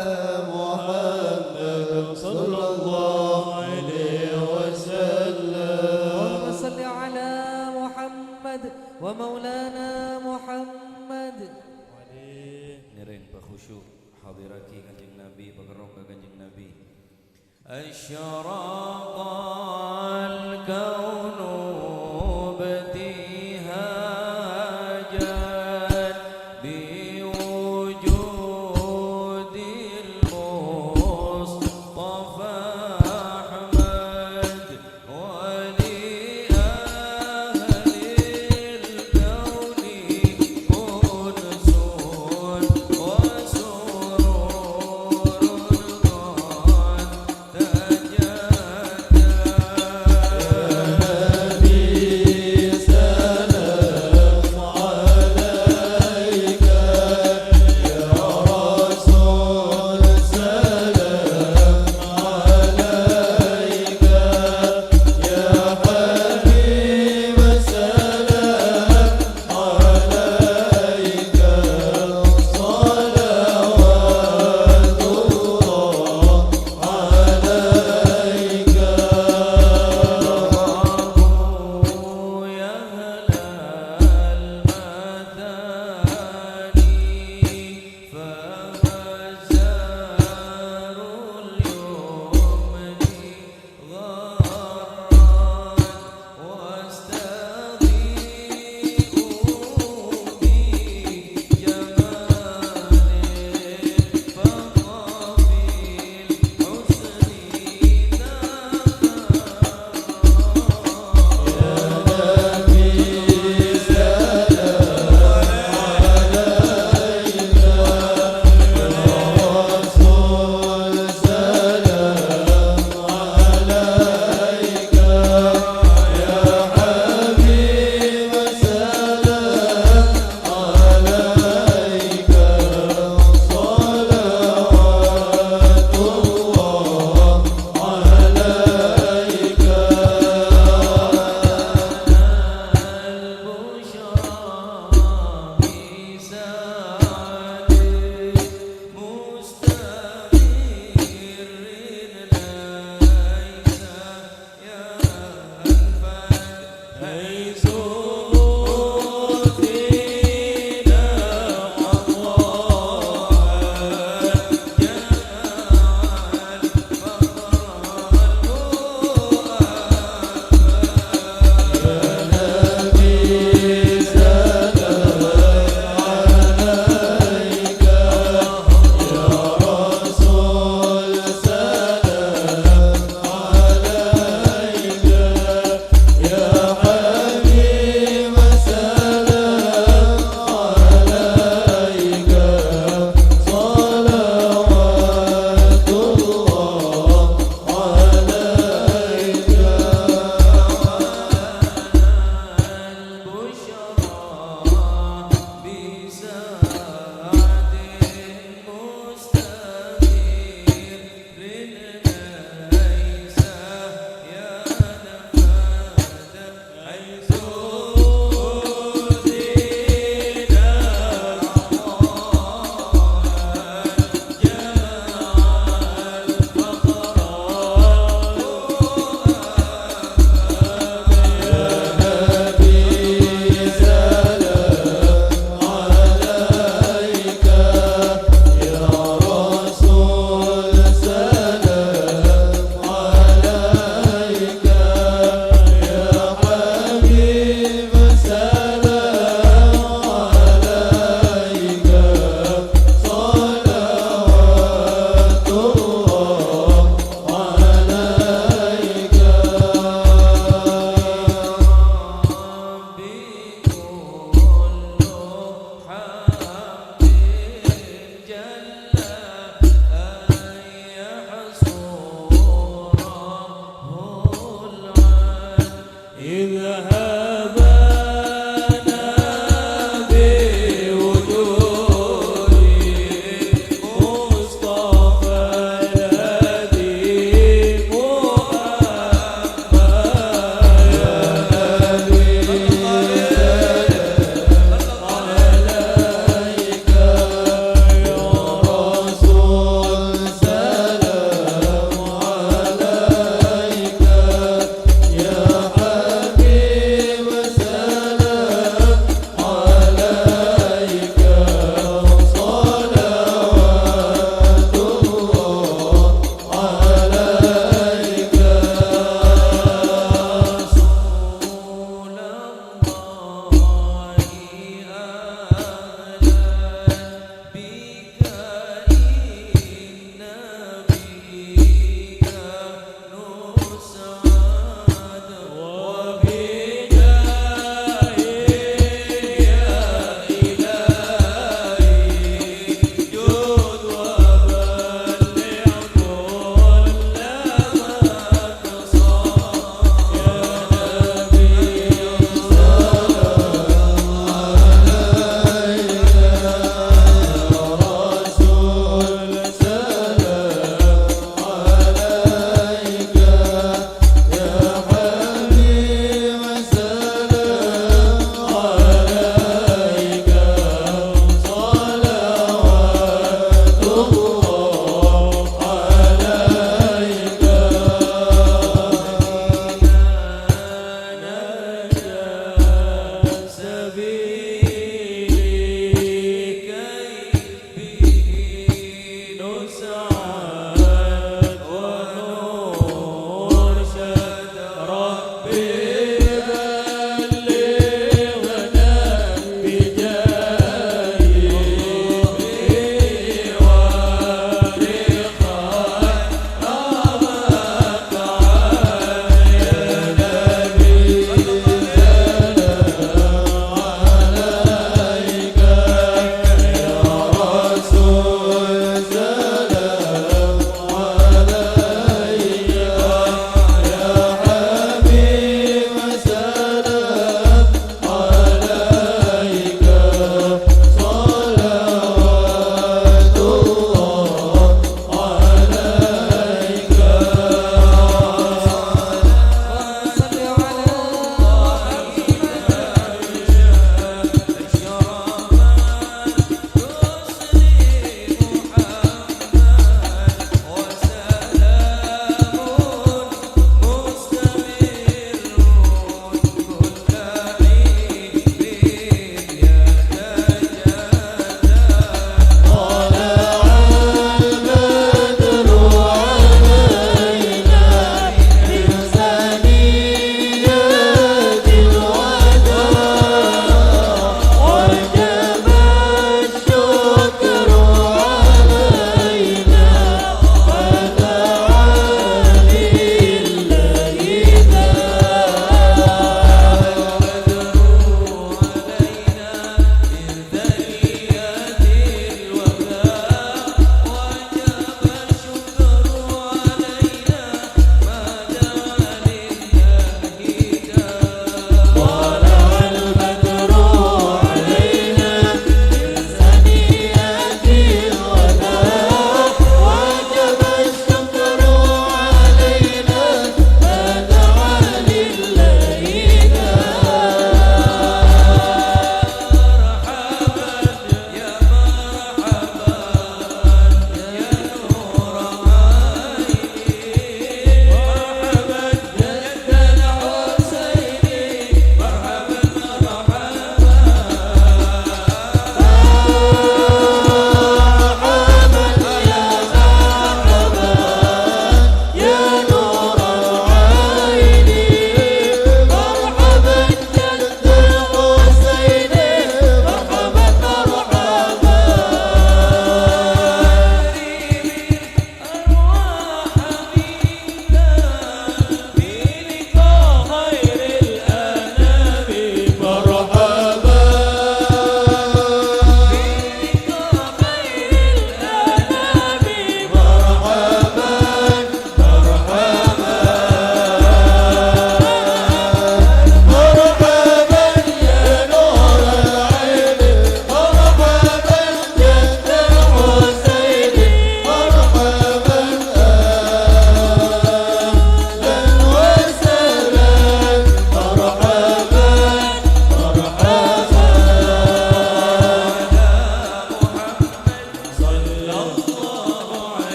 محمد، صلى الله عليه وسلم. اللهم صل على محمد ومولانا محمد. Ngèrèng pakhusyu', hadiraghi Kanjeng Nabi, pakerrong ka Kanjeng Nabi. أشرق الكون ابتهاجا بوجود المصطفى أحمد ولأهل الكون أنس وسرور قد تجدد.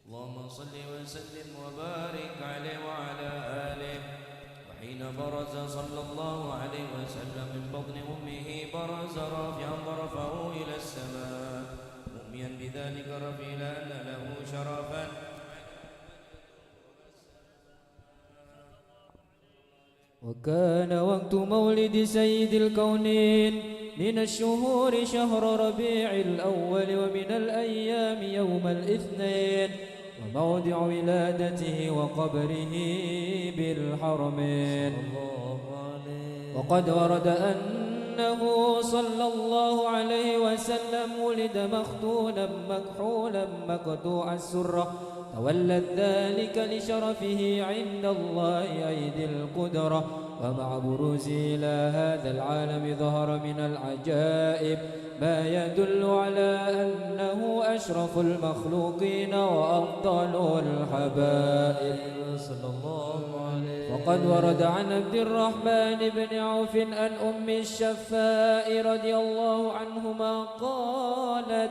اللهم صل وسلم وبارك عليه وعلى آله. وحين برز صلى الله عليه وسلم من بطن أمه برز رافعا طرفه إلى السماء، مؤميا بذلك الرفع إلى أن له شرفا. وكان وقت مولد سيد الكونين من الشهور شهر ربيع الأول، ومن الأيام يوم الاثنين، وموضع ولادته وقبره بالحرمين. وقد ورد أنه صلى الله عليه وسلم ولد مختونا مكحولا مقطوع السرة، تولت ذلك لشرفه عند الله أي ذي القدرة، ومع بروزه إلى هذا العالم ظهر من العجائب ما يدل على أنه أشرف المخلوقين وأفضل الحبائب. صلى الله عليه. وقد ورد عن عبد الرحمن بن عوف عن أم الشفاء رضي الله عنهما قالت: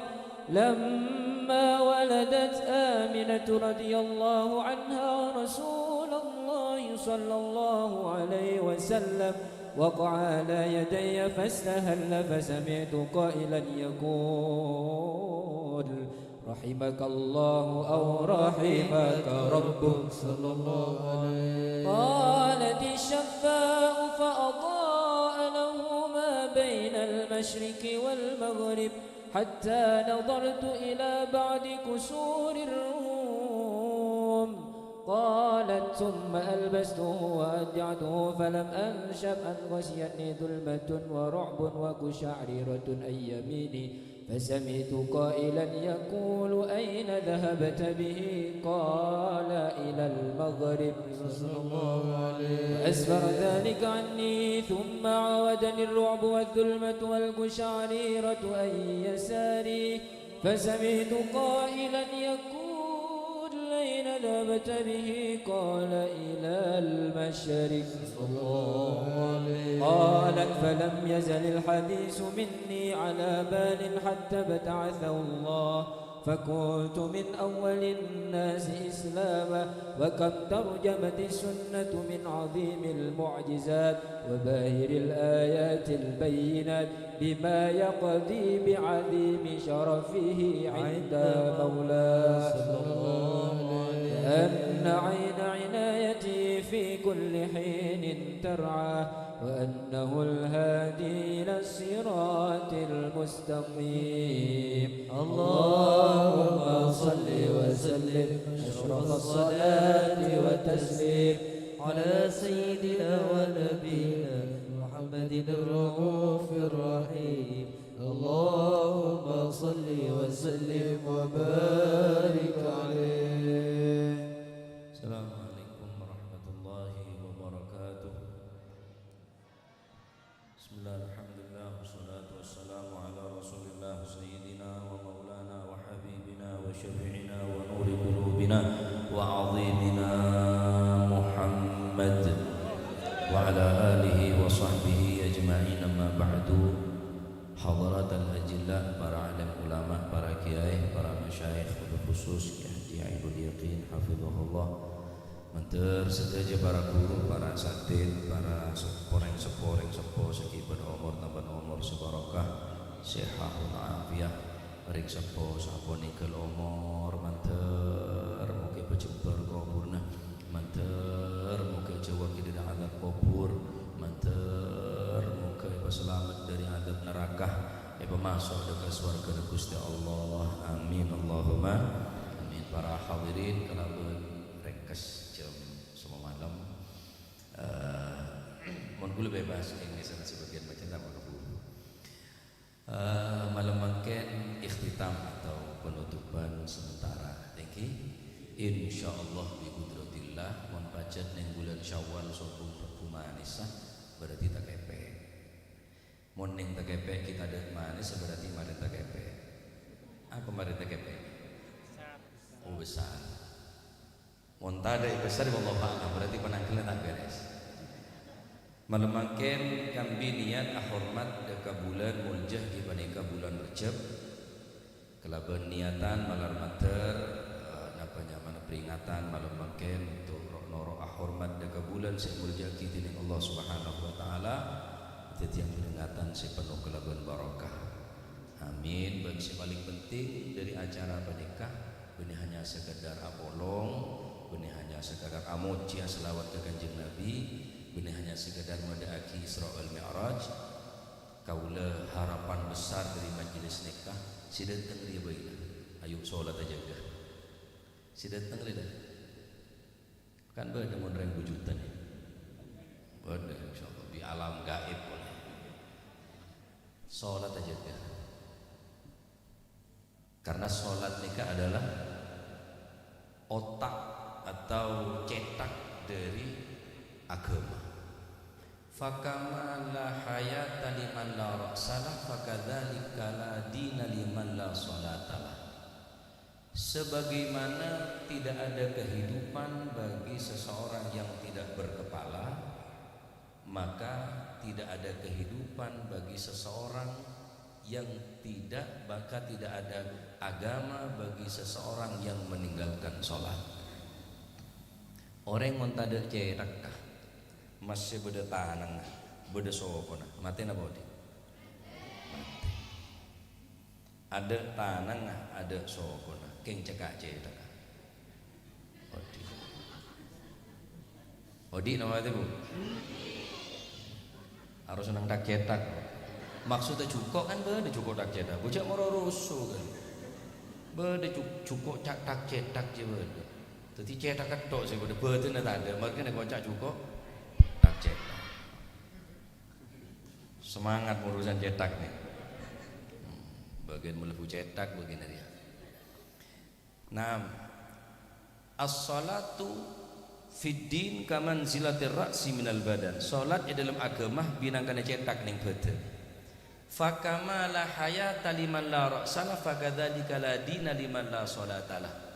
لما ولدت آمنة رضي الله عنها رسول الله صلى الله عليه وسلم، وقع على يدي فاستهل، فسمعت قائلا يقول: رحمك الله أو رحمك ربك. صلى الله عليه. قالت الشفاء فأضاء له ما بين المشرق والمغرب، حتى نظرت إلى بعض قصور الروم. قالت: ثم ألبسته وأضجعته فلم أنشب أن غشيتني ظلمة ورعب وقشعريرة عن يميني، فسمعت قائلا يقول: أين ذهبت به؟ قال: إلى المغرب. صلى الله عليه. فأسفر ذلك عني، ثم عاودني الرعب والظلمة والقشعريرة عن يساري، فسمعت قائلا يقول: أين ذهبت به؟ قال: إلى المشرق. صلى الله عليه. قالت: فلم يزل الحديث مني على بال حتى ابتعثه الله، فكنت من أول الناس إسلاما، وكم ترجمت السنة من عظيم المعجزات وباهر الآيات البينات، بما يقضي بعظيم شرفه عند مولاه. صلى الله عليه. أن عين عنايته في كل حين ترعاه، وأنه الهادي إلى الصراط المستقيم. اللهم صل وسلم أشرف الصلاة والتسليم على سيدنا ونبينا محمد الرؤوف الرحيم. اللهم صل وسلم وبارك عليه. السلام عليكم ورحمة الله وبركاته. بسم الله، الحمد لله، والصلاة والسلام على رسول الله سيدنا ومولانا وحبيبنا وشفيعنا ونور قلوبنا وعظيمنا محمد وعلى آله وصحبه أجمعين، أما بعد. Hadharatal ajilla, para alim ulama, para kiai, para masyayikh, wabil khusus Kiai Haji Ainul Yaqin, hafizahullah. Mandhâr sadhâjâ para ghuru, para asatidz, para sep-, orèng seppo, orèng seppo sè ghi' bân omor tambâna omor sè barokah, sehat wal afiat. Orèng seppo sè ampon nèngghâl omor, mandhâr moghâ èpajembhâr kobhurrâ, mandhâr moghâ èjhâuwâghi dâri adzab kobhur, mandhâr moghâ èpasalamet dâri adzab naraka, èpamaso' dâ' ka sowarghâna Ghustè Allah. Amin, Allahumma amin. Para hadirin, kalabân rèngkes jam sanga malem, eh, mon kaulâ bebas, ènggi sareng sabâgiyân macem ta' makabu. Eh, malem mangkèn ikhtitam atau penutupan sementara. Ènggi, insyaallah bi qudratillah, mon pajhât neng bulân Syawal sobung Rebbhu Manès, berarti takèpè'. Mon neng takèpè' ghi' tadâ' manès, berarti marèn takèpè'. Apa marèn takèpè'? Oh, besar. Mon tadâ' èbesar, wallahu a'lam, berarti panangghellâ ta' bherres. Malem mangkèn kambi niyat ahormat dâ' ka bulân molja, ghi' panèka bulân Rejjeb. Kalabân niyatan malar mandhâr, eh, napa nyamana peringatan malem mangkèn untuk ro'-, noro' ahormat dâ' ka bulân sè èmolja'aghi dhinèng Allah Subhanahu wa Ta'ala, dhâddhiyân peringatan sè penno kalabân barokah. Amin. Bân sè palèng penting dâri acara panèka, bânnè hanya sekedar apolong, bânnè hanya sekedar amojhi asalawat ka Kanjeng Nabi, bânnè hanya sekedar madâ'aghi Isra wal Mi'raj. Kaulâ harapan besar dâri majelis nèka, sè dâteng rèya bhâi la, ayo sholat ajâgâ. Sè dâteng rèya la. Kan bâdâ mon rèng bujudan, ya. Bâdâ, insyaallah, di alam gaib polè. Sholat ajâgâ. Karena sholat nèka adalah otak atau cetak dari agama. Fakama la hayata liman la ra'salah, fakadzalika la dina liman la salatalah. Sebagaimana tidak ada kehidupan bagi seseorang yang tidak berkepala, maka tidak ada kehidupan bagi seseorang yang tidak, maka tidak ada agama bagi seseorang yang meninggalkan sholat. Orèng mon tadâ' cèthakka, massè bâdâ tanangnga, bâdâ sokona, matè napa odi'? Matè. Adâ' tanangnga, adâ' sokona, kèng cekka' cèthakka. Odi'. Odi' napa matè, Bu? Harus nang tak-cèthak. Maksudnya jhuko' kan bâdâ jhuko' tak-cèthak. Bu, jhâ' moro rusu kan. Bâdâ ju-, jhuko' ca-, tak-cèthak jiyâ bâdâ. Dhâddhi cèthak ketthok sè bâdâ, bâdâna tadâ', marghâna èkoca' jhuko' tak-cèthak. Semangat urusan cèthak nè. Hmm, bâgiân mlebu cèthak bâgiân rèya. Naam. As-shalatu fid din kamanzilatir ra'si minal badan. Salat è dâlem aghâma bhâi nangkana cèthak neng bhâdhân. Fakama la hayata liman la ra'salah, fakadzalika la dina liman la shalatalah.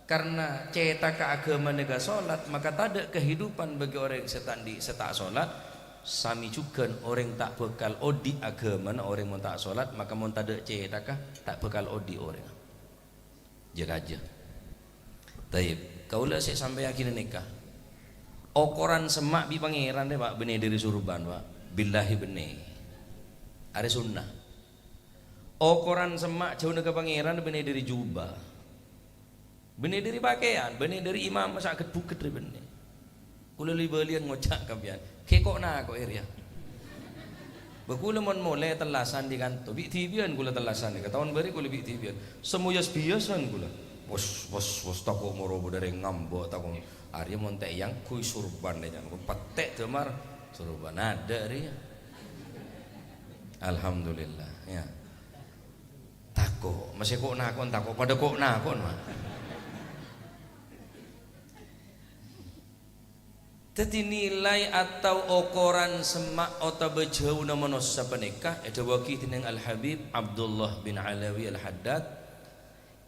Karna cèthakka aghâma nèka salat, maka tadâ' kahidupan bagi orèng sè ta' andi', sè ta' salat. Samè jhughân orèng ta' bhâkal odi' aghâmana orèng mon ta' salat, maka mon tadâ' cèthakka, ta' bhâkal odi' orèng. Jâ-kajâ. Taib, kaulâ sè sampèyaghi nèka. Okoran semma' bi' Pangèran rè, Pak, bânnè dâri sorban, Pak. Billahi bânnè. Arè sunnah. Okoran semma' jhâuna ka Pangèran bânnè dâri jubah. Bânnè dâri pakèyan, bânnè dâri imam sè aghât-bhughât rè bânnè. Kaulâ li-bâliyân ngoca' ka sampèyan, "Kè ko'-nako'è rèya." Bâ kaulâ mon molè tellasan dâri kanto, bi'-dhibi'ân kaulâ tellasan, ka taon bâri' kaulâ bi'-dhibi'ân. Samoyas-biyasan kaulâ. Wos, wos, wos, tako' moro bâdâ rèng ngambâ', tako'. Arèya mon ta' èyangghuy sorban, ya, pettè' dâmar sorban adâ' rèya. Alhamdulillah, ya. Tako', maskè ko'-nako'an tako', padâ ko'-nako'an, Pak. Dhâddhi, nilai atau okoran semma' otabâ jhâuna manossa panèka èdhâbuwaghi dèning Al-Habib Abdullah bin Alawi Al-Haddad,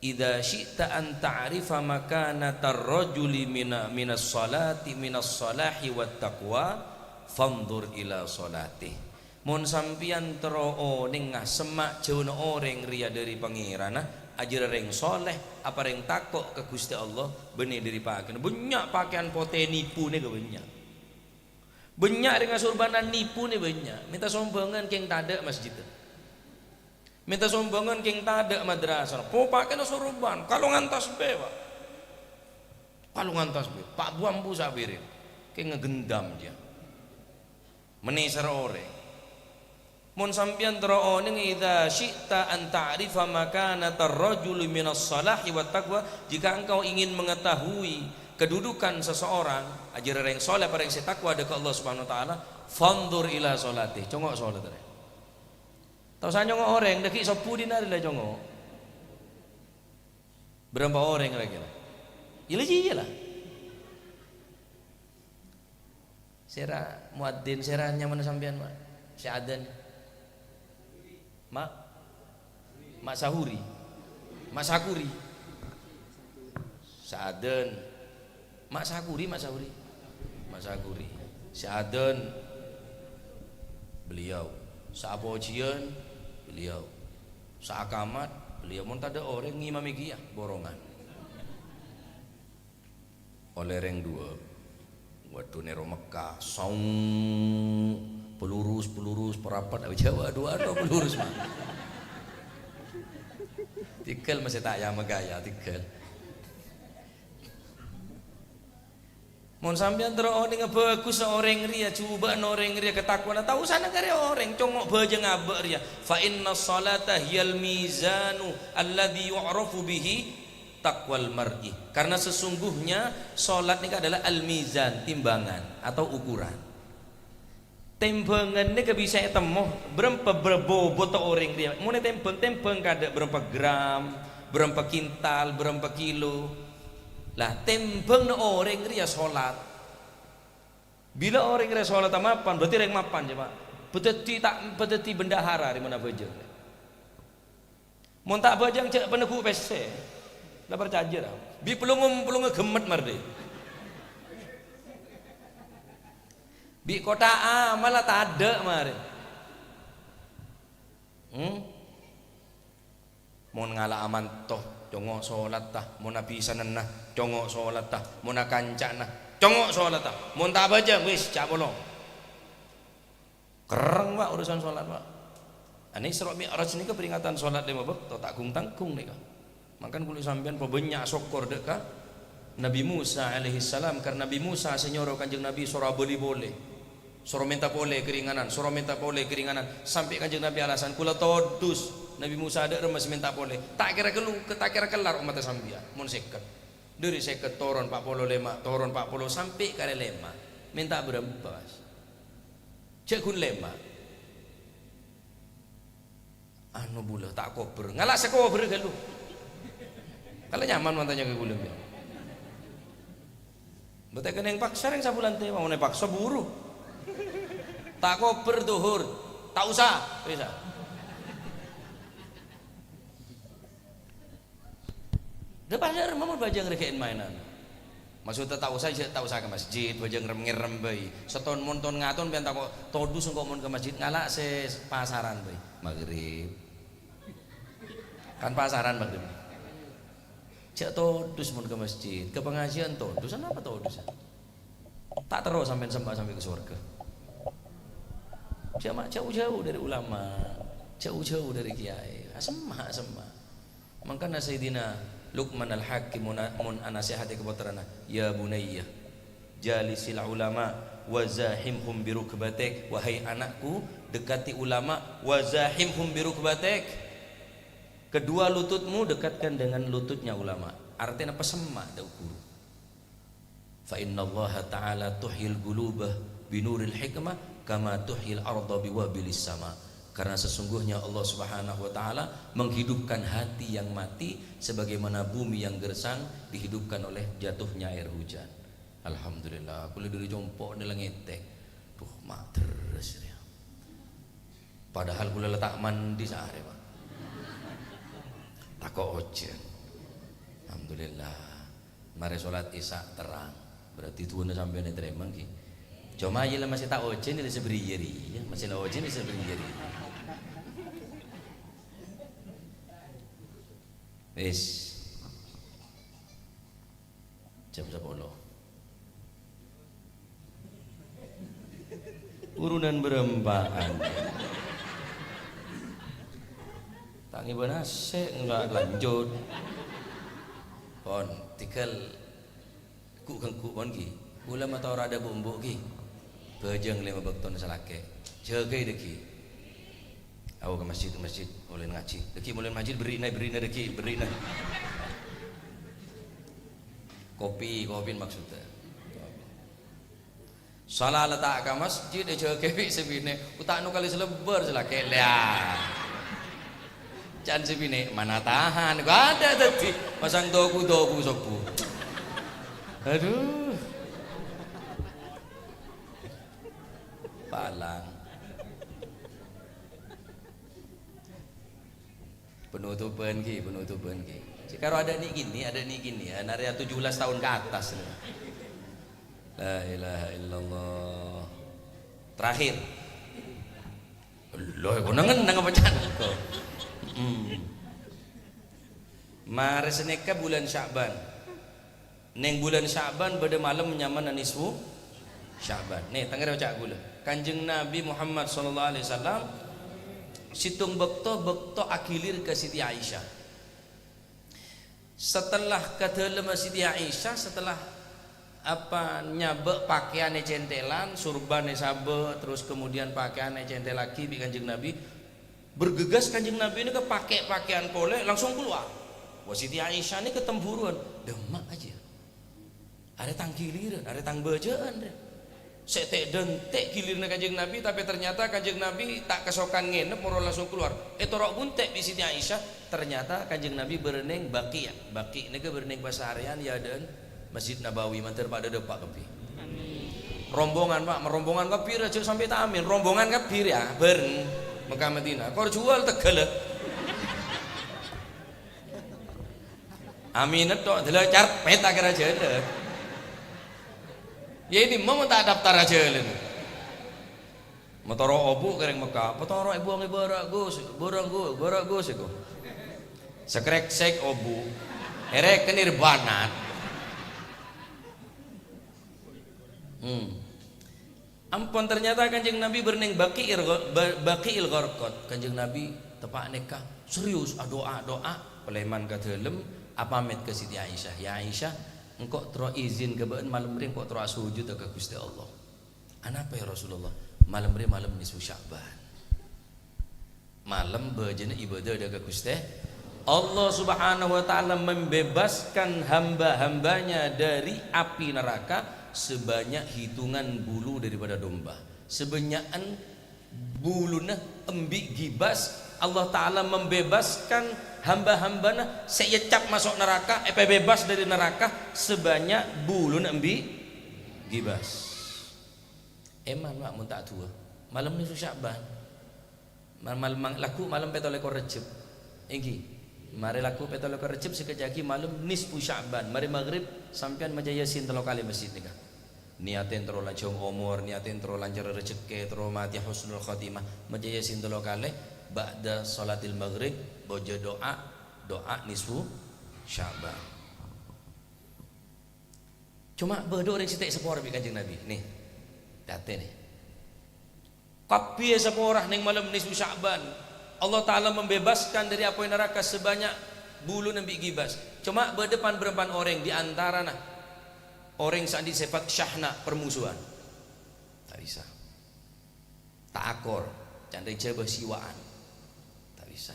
"Idza syi'ta an ta'rifa makanatar rajuli mina-, minas shalati, minas shalahi wat taqwa, fanzur ila shalatih." Mon sampèyan terro onènga semma' jhâuna orèng rèya dâri Pangèranna, ajârâ rèng shalèh, apa rèng tako' ka Ghustè Allah, bânnè dâri pakèyanna. Bânnya' pakèyan potè nipo nèka bânnya'. Bânnya' rèng asorbanan nipo nè bânnya'. Mènta sombhângan kèng tadâ' masjidda. Mènta sombhângan kèng tadâ' madrasah. Po pakèna sorban, kalongan tasbih, Pak. Kalongan tasbih, pa' bu-ambu sabirèn. Kèng ngagendam jiyâ. Mènèser orèng. Mon sampèyan terro onèng, "Idza syi'ta an ta'rifa makanatar rajuli minas shalahi wat taqwa," jika engkau ingin mengetahui kedudukan seseorang, ajârâ rèng shalèh apa rèng sè takwa dâ' ka Allah Subhanahu wa Ta'ala, "fanzur ila shalatih," congo' shalat rè. Ta' osa nyongo' orèng, dâggi' sobbhu dinarè la congo'. Bârâmpa orèng kira-kira? Iyâ la jiyâ la. Sèra muadzin, sèra nyamana sampèyan, Ma'? Sè adzan. Ma'? Ma' Sahuri. Ma' Sakuri. Sè adzan. Ma' Sakuri, Ma' Sahuri. Ma' Sakuri. Sè adzan beliau. Sè apojhiyân beliau. Sè akamat beliau. Mon tadâ' orèng ngimami kèya, borongan. Ollè rèng duwâ'. Waduh, nèro Mekka, saung, pelurus, pelurus, parapat, Jawa, duwâ', pelurus, Ma'. Tèghâl masè ta' ya Mekka ya, tèghâl. Mon sampèyan terro onènga bhâghus orèng rèya, jhubâ'na orèng rèya, katakwana, ta' osa nangkarè orèng, congo' bhâjâng abâ' rèya. Fa inna shalata hiyal mizanu alladzi yu'rafu bihi taqwal mar'i. Karena sesungguhnya salat nèka adalah al-mizan, timbangan atau ukuran. Tèmbhângan nèka bisa ètemmo bârâmpa bâ-, bobot orèng rèya. Mon ètèmbhâng, tèmbhâng kadâ' bârâmpa gram, bârâmpa kintal, bârâmpa kilo. Lah, tèmbhângnga orèng rèya salat. Bilâ orèng rè solatta mapan, berarti rèng mapan, jâ, Pak. Bâdâddhi ta', bâdâddhi bendahara rè mon abhâjâng. Mon ta' abhâjâng, jâ' paneggu' pèssè. La parcajâ, ra. Bi' pelongom-pelongnga ghemmet marè. Bi' kottha amalla tadâ' marè. Hmm? Mon ngala'a manto, congo' solatta. Mon abhisananna, congo' solatta. Mon akancana, congo' solatta. Mon ta' abhâjâng, wis, jâ' polong. Kerrèng, Pak, urusan solat, Pak. Ane Isra Mi'raj nèka peringatan solat lèma bâkto, ta' gung-tanggung nèka. Mangkana kaulâ sampèyan pabânnya' sokkor dâ' ka Nabi Musa alaihissalam, karena Nabi Musa sè nyoro Kanjeng Nabi soro abâli polè. Soro mènta polè kèringanan, soro mènta polè kèringanan, sampè' Kanjeng Nabi alasan, "Kaulâ todus, Nabi Musa dâ' remma sè mènta polè. Ta' kèra kellu-, ta' kèra kellar ommatta sampèyan, mon sèket." Dâri sèket toron pa' polo lèma', toron pa' polo sampè' ka arè lèma'. Mènta bârâmpa, Mas? Jâ' ghun lèma'. Anu bulâ, ta' kobher. Ngala' sè kobher ghâllu. Kala nyaman mon tanya ka kaulâ, ya. Bâtè kenning paksa rèng sabulân tèwa, mon èpaksa buru. Ta' kobher dhuhur. Ta' osa, bisa. Dâ' padâ rèng mon bhâjâng règè'èn maènan. Maksudnya ta' osa, ta' osa ka masjid, bhâjâng rem-ngerem bhâi. Sèttong mon ton ngaton pèyan tako' todus engko' mon ka masjid, ngala' sè pasaran bhâi. Maghrib. Kan pasaran maghrib. Jâ' todus mon ka masjid, ka pangajiân todus, anapa todus? Ta' terro sampèyan semma' sampè' ka sowarghâ. Jâ' ma-, jâu-jâu dâri ulama, jâu-jâu dâri kiyaè. Asemma', asemma'. Mangkana Sayyidina Luqman Al-Hakim mon, mon anasèhatè ka pottrana, "Ya bunayya, jalisil ulama wa zahimhum bi rukbatik." Wahai anakku, dekati ulama, "Wa zahimhum bi rukbatik." Kedua lututmu dekatkan dengan lututnya ulama. Artèna pasemma' dâ' ghuru. "Fa innallaha ta'ala tuhyil quluba binuril hikmah kama tuhyil arda biwabilis sama." Karena sesungguhnya Allah Subhanahu wa Ta'ala menghidupkan hati yang mati sebagaimana bumi yang gersang dihidupkan oleh jatuhnya air hujan. Alhamdulillah, kaulâ dâri compo' nèlè ngètèk. Duh, ma' terros rèya. Padahal kaulâ la ta' mandi saarè, Pak. Tako' ojhân. Alhamdulillah. Marè solat Isya terrang. Berarti du'ana sampèyan ètarèma, ghi. Coma yella masih ta' ojhân, yella sè bâriyâ rèya. Masih la ojhân, yella sè bâriyâ rèya. Wis. Jam sapolo. Urunan bârâmpa'an. Ta' ngibâ nasè', enggak lanjut. Pon, tèngghâl ghu'-ghengghu' pon, ghi. Kaulâ mator adâ' bu'-embu', ghi. Bhâjâng lèma bâktona salakè'. Jâgâi, dâggi'. Ayo ka masjid, ka masjid. Molè ngajhi. Dâggi' molè ngajhi, berri'na, berri'na, dâggi', berri'na. Kopi, kopi maksudnya. Sala la ta' ka masjid, èjâgâi bi' sè binè'. Uta' no kalè salebbâr sè lakè', lèa. Can sè binè', mana tahan. Gua ada tadi. Pasang toku-toku sobu. Aduh. Palang. Penutupan, ghi, penutupan, ghi. Sè karo adâ' nè' kènè', adâ' nè' kènè', ya, narèya tujuh belas tahun ke atas, lho. La ilaha illallah. Terakhir. Lho, kok neng-neng apa can kok? Hmm. Marè sanèka bulân Sya'ban. Neng bulân Sya'ban bâdâ malem nyamana nisfu Sya'ban. Nè, tengngèrè oca' kaulâ. Kanjeng Nabi Muhammad sallallahu alaihi wasallam sèttong bâkto, bâkto agilir ka Siti Aisyah. Setelah ka dâlemma Siti Aisyah, setelah, apa, nyabâ' pakèyan è cèntèlan, surban èsabâ', terus kemudian pakèyan ècèntèllaghi bi' Kanjeng Nabi, bergegas Kanjeng Nabi nèka pakè' pakèyan polè, langsung keluar. Wah, Siti Aisyah nèka temburuwân, "Dâmma, Ajiyâ? Arèya tang giliran, arèya tang bâjâ'ân, rè." Sè tè'-dântè' giliranna Kanjeng Nabi, tapè ternyata Kanjeng Nabi ta' kasokan ngènep, moro langsung keluar. Ètoro' bunte' bi' Siti Aisyah, ternyata Kanjeng Nabi bârâ' neng Baqi'. Baqi' nèka bârâ' neng pasarèyan è adâ'ân Masjid Nabawi, mandhâr padâ dâpa' kabbhi. Amin. Rombongan, Pak, rombongan kabbhi ra, jhâ' sampè' ta' amin. Rombongan kabbhi ra, bhâreng Mekkah Madinah. Kor juwâl Tegal. Amin tok, dela carpet akhirnya jalan. Ya, ini mau tak daftar aja, Len. Motoro obu kering Mekkah, potoro ibu ngi bara Gus, bara Gus, bara Gus iku. Sekreksek obu. Erek kenir banat. Hmm. Ampon, ternyata Kanjeng Nabi bârneng Baqi'il Gho-, Ba-, Baqi'il Gharqad. Kanjeng Nabi teppa' nèka serius adu'a-du'a, palèman ka dâlem, apamèt ka Siti Aisyah, "Ya Aisyah, engko' terro izin ka bâ'en malem rè engko' terro asujud ka Ghustè Allah." "Anapa ya Rasulullah?" "Malem rè malem nisfu Sya'ban." Malem bâjâna ibadah dâ' ka Ghustè. Allah Subhanahu wa Ta'ala membebaskan hamba-hambanya dari api neraka sebanyak hitungan bulu daripada domba. Sabânnya'an buluna embi' gibas, Allah Ta'ala membebaskan hamba-hambana sè ècap maso' neraka, èpabebas dâri neraka sabannya' buluna embi' gibas. Èman, Pak, mon ta' duwâ. Malem nisfu Sya'ban. Mal-, mal-, mang-, lagghu' malem pètto lèkor Rejjeb. Èngghi. Marè lagghu' pètto lèkor Rejjeb, sakejjhâ' aghi malem nisfu Sya'ban. Marè maghrib, sampèyan maca Yasin tello kalè masjid nèka. Niatè terro lanjhâng omor, niatè terro lancar rejekkè, terro matè husnul khotimah. Maca Yasin tello kalè, ba'da sholatil maghrib, bâjâ du'a, du'a nisfu Sya'ban. Coma bâdâ orèng sè ta' èsapora bi' Kanjeng Nabi. Nè, dhâtè nè. Kabbhi èsapora neng malem nisfu Sya'ban. Allah Ta'ala membebaskan dari apoy neraka sabannya' buluna embi' gibas. Coma bâdâ pan-bârâmpan orèng di antarana orèng sè andi' sèfat syahna, permusuhan. Ta' bisa. Ta' akor, can rèng Jhâbâ siwa'an. Ta' bisa.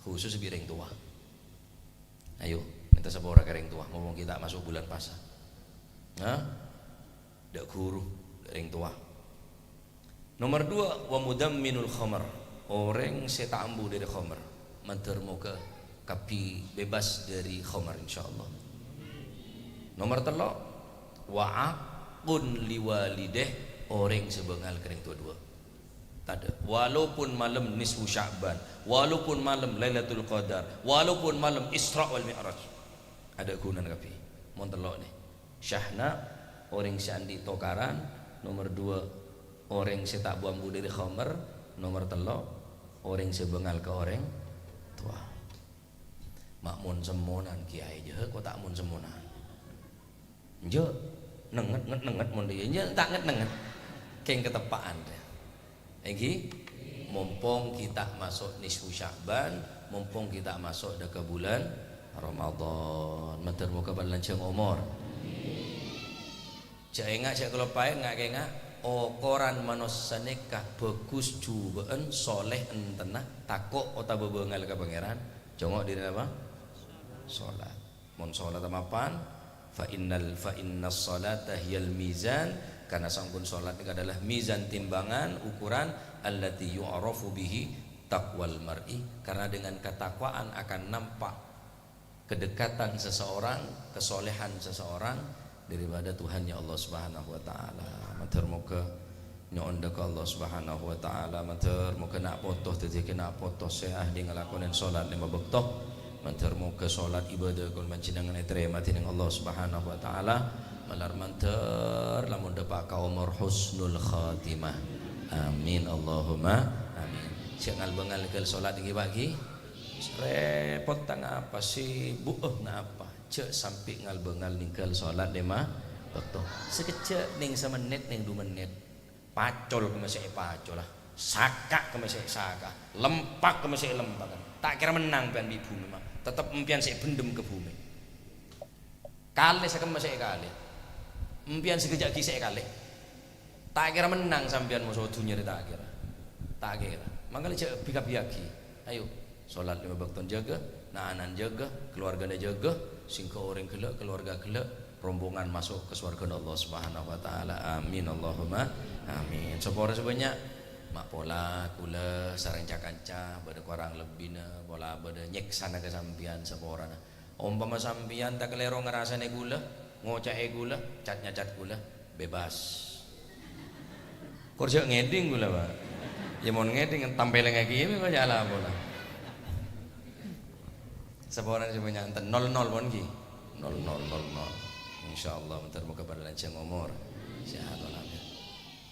Khusus bi' rèng towa. Ayo, mènta sapora ka rèng towa, mumpung ghi' ta' maso' bulân pasa. Hah? Dâ' ghuru, dâ' rèng towa. Nomer duwâ', wa mudamminul khamar. Orèng sè ta' ambu dâri khamar. Mandhâr moghâ kabbhi bebas dâri khamar, insyaallah. Nomer tello', wa aqqun liwalidayh, orèng sè bângal ka rèng towa duwâ'. Tadâ'. Walaupun malem nisfu Sya'ban, walaupun malem Lailatul Qadar, walaupun malem Isra wal Mi'raj. Adâ' ghunana kabbhi. Mon tello' nè. Syahna, orèng sè andi' tokaran. Nomer duwâ', orèng sè ta' bu-ambu dâri khamar. Nomer tello', orèng sè bângal ka orèng towa. Ma' mon-semmonan kèyaè jâ, ko' ta' mon-semmonan. Enjâ', nenget-nget-nenget mon dhi-, enjâ' ta' nget-nenget. Kèng kateppa'an, dâ. Èngghi, mompong ghi' ta' maso' nisfu Sya'ban, mompong ghi' ta' maso' dâ' ka bulân Ramadan. Mandhâr moghâ panlanjhâng omor. Jhâ' enga', jhâ' kaloppaè, nga'-kènga', okoran manossa nèka bhâghus jhubâ'ân, soleh entenna, tako' otabâ bângal ka Pangèran, congo' dâri napa? Solat. Mon solat mapan, fa innal, fa innas salata hiyal mizan, karena sangkun solat nèka adalah mizan, timbangan, ukuran, allati yu'rafu bihi taqwal mar'i, karena dengan ketakwaan akan nampak kedekatan seseorang, kesolehan seseorang daripada Tuhannya Allah Subhanahu wa Ta'ala. Mandhâr moghâ nyo'on dâ' ka Allah Subhanahu wa Ta'ala, mandhâr moghâ na' poto dhâddhiyâghi na' poto sè ahli ngalakonè solat lèma bâkto. Mandhâr moghâ solat ibadah kaulâ panjhennengngan ètarèma dhinèng Allah Subhanahu wa Ta'ala. Malar mandhâr lamon dâpa' ka omor husnul khatimah. Amin, Allahumma amin. Jhâ' ngal-bângal nèngghâl solat èngghi, Pak, ghi? Rèpot ta' ngapa, sibuk, eh, ngapa? Jhâ' sampè' ngal-bângal nèngghâl solat lèma bâkto. Sakejjhâ' nèng samennèt, nèng du mennèt. Pacol kemma sè èpacola, saka' kemma sè èsaka', lempak kemma sè èlempaka. Ta' kèra mennang pèyan bi' bhumè, ma'. Tettep empèyan sè èbhendhem ka bhumè. Kalè sakemma sè èkalè. Empèyan sakejjhâ' ghi' sè èkalè. Ta' kèra mennang sampèyan moso dhunnya rè, ta' kèra. Ta' kèra. Mangkana jhâ' bi-kabbhiyâghi. Ayo, solat lèma bâkto jâgâ, na'-ana'na jâgâ, kaluwargana jâgâ, sèngghâ orèng ghellâ', kaluwarga ghellâ', rombongan maso' ka sowarghâna Allah Subhanahu wa Ta'ala. Amin, Allahumma amin. Sapora sè bânnya'. Ma' pola kaulâ sareng ca-kanca bâdâ korang lebbina, pola bâdâ nyèksana ka sampèyan saporana. Ompama sampèyan takalèro ngarasanè kaulâ, ngoca'è kaulâ, cat-nyacat kaulâ, bebas. Pur jhâ' ngèdhing ghulâ, Pak. Yâ, mon ngèdhing, tampèlèngaghi, yâ, kok jhâ' la pola. Saporana sè bânnya' enten, nol nol pon ghi. Nol nol, nol nol. Insyaallah, moghâ-moghâ padâ lanjhâng omor. Sehat walafiat.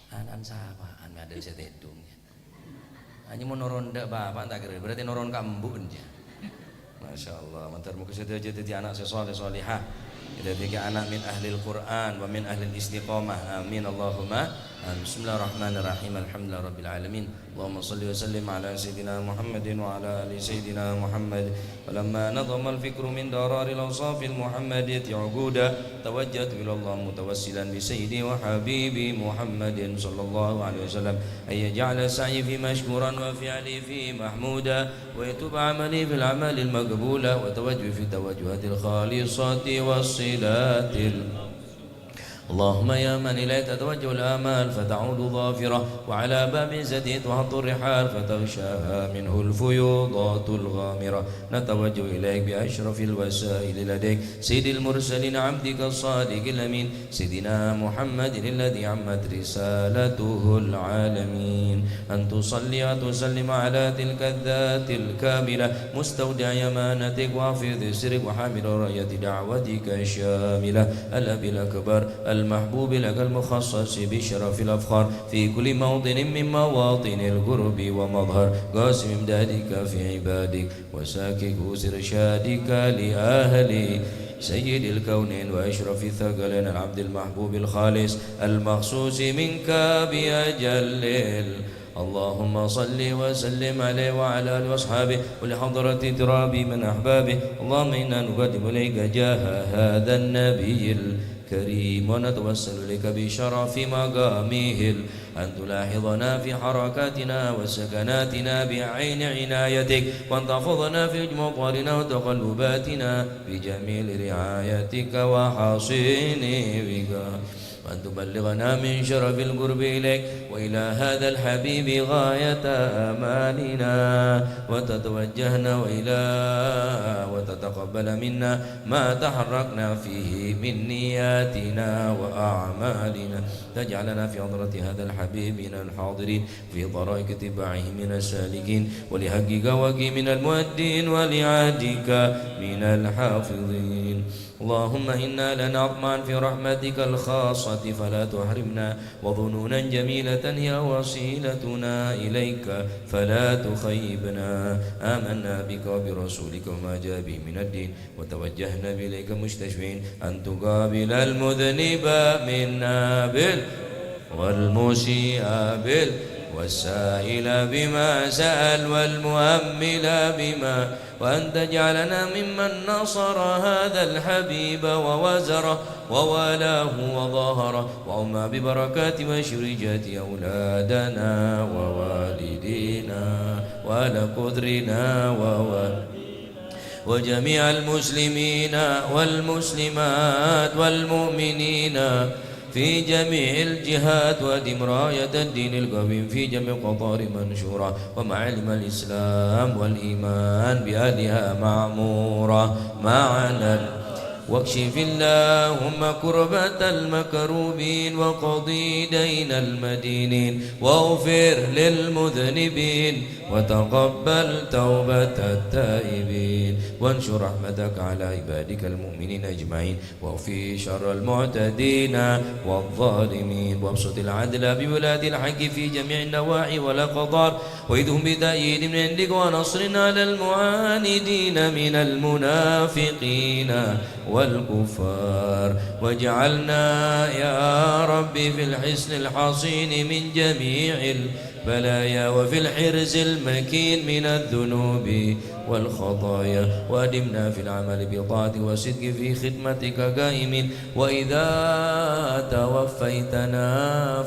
Ana'an sapa'an, mè' adâ' sè tèdung, yâ. Hanya mon noron dâ' bapa' ta' kèra, berarti noron ka embu'en, yâ. Masya Allah, moghâ-moghâ sadhâjâ dhâddhi ana' sè shaleh shalehah. Dhâddhi ana' min ahlil Qur'an wa min ahlil istiqamah. Amin, Allahumma amin. Bismillahirrahmanirrahim. Alhamdulillahirabbil alamin. Allahumma shalli wa sallim ala sayyidina Muhammadin wa ala ali sayyidina Muhammad. Falamma nadhamal fikru min dararil awsafil Muhammadiyati uquda, tawajjahtu ila Allah mutawassilan bi sayyidi wa habibi Muhammadin sallallahu alaihi wasallam. An yaj'ala sa'yi fi mashkuran wa fi'li fi mahmuda. ويتوب عملي في الأعمال المقبولة وتوجهي في التوجهات الخالصة والصلات ال-، اللهم يا من إليه تتوجه الآمال فتعود ظافرة، وعلى باب عزته تحط الرحال فتغشاها منه الفيوضات الغامرة، نتوجه إليك بأشرف الوسائل لديك سيد المرسلين عبدك الصادق الأمين سيدنا محمد الذي عمت رسالته العالمين، أن تصلي وتسلم على تلك الذات الكاملة مستودع أمانتك وحافظ سرك وحامل راية دعوتك الشاملة، الأب الأكبر المحبوب لك المخصص بشرف الأفخار في كل موطن من مواطن القرب ومظهر قاسم إمدادك في عبادك، وساكي كؤوس إرشادك لأهل سيد الكونين وأشرف الثقلين العبد المحبوب الخالص المخصوص منك بأجل ال-، اللهم صل وسلم عليه وعلى آله وأصحابه ولحضرة تراب من أحبابه. اللهم إنا نقدم إليك جاه هذا النبي الكريم ونتوسل إليك بشرف مقامه ال-، أن تلاحظنا في حركاتنا وسكناتنا بعين عنايتك، وأن تحفظنا في جميع أطوارنا وتقلباتنا بجميل رعايتك وحصين وقايتك، وأن تبلغنا من شرف القرب إليك وإلى هذا الحبيب غاية آمالنا، وتتوجهنا وإلى، وتتقبل منا ما تحركنا فيه من نياتنا وأعمالنا. تجعلنا في حضرة هذا الحبيب من الحاضرين، في طرائق اتباعه من السالكين، ولحقك وحقه من المؤدين، ولعهدك من الحافظين. اللهم إنا لنا أطماعا في رحمتك الخاصة فلا تحرمنا، وظنونا جميلة هي وسيلتنا إليك فلا تخيبنا. آمنا بك وبرسولك وما جاء به من الدين، وتوجهنا إليك مستشفعين أن تقابل المذنب منا بال-، والمسيء بال-، والسائل بما سأل والمؤمل بما، وأن تجعلنا ممن نصر هذا الحبيب ووزره ووالاه وظاهره، وعم ببركاته وشرجاته أولادنا ووالدينا وآل قطرنا ووالدينا وجميع المسلمين والمسلمات والمؤمنين في جميع الجهات، وأدم راية الدين القويم في جميع القطار منشورة، ومعالم الإسلام والإيمان بأهلها معمورة معنا، واكشف اللهم كربة المكروبين، وقض دين المدينين، واغفر للمذنبين، وتقبل توبة التائبين، وانشر رحمتك على عبادك المؤمنين أجمعين، واكف شر المعتدين والظالمين، وابسط العدل بولاة الحق في جميع النواحي والأقطار، وأيدهم بتأييد من عندك ونصر على المعاندين من المنافقين والكفار، واجعلنا يا رب في الحصن الحصين من جميع ال- بلايا وفي الحرز المكين من الذنوب والخطايا، وأدمنا في العمل بطاعتك والصدق في خدمتك قائمين، وإذا توفيتنا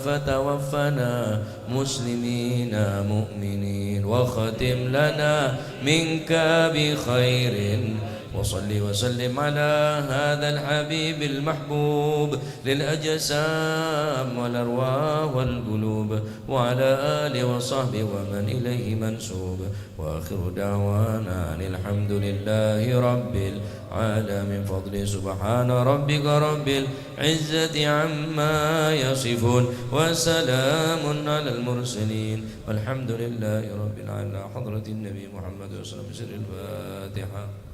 فتوفنا مسلمين مؤمنين، واختم لنا منك بخير، صل وسلم على هذا الحبيب المحبوب للأجسام والأرواح والقلوب، وعلى آله وصحبه ومن إليه منسوب. وآخر دعوانا أن الحمد لله رب العالمين. فضل سبحان ربك رب العزة عما يصفون، وسلام على المرسلين، والحمد لله رب العالمين. حضرة النبي محمد صلى الله عليه وسلم، سر الفاتحة.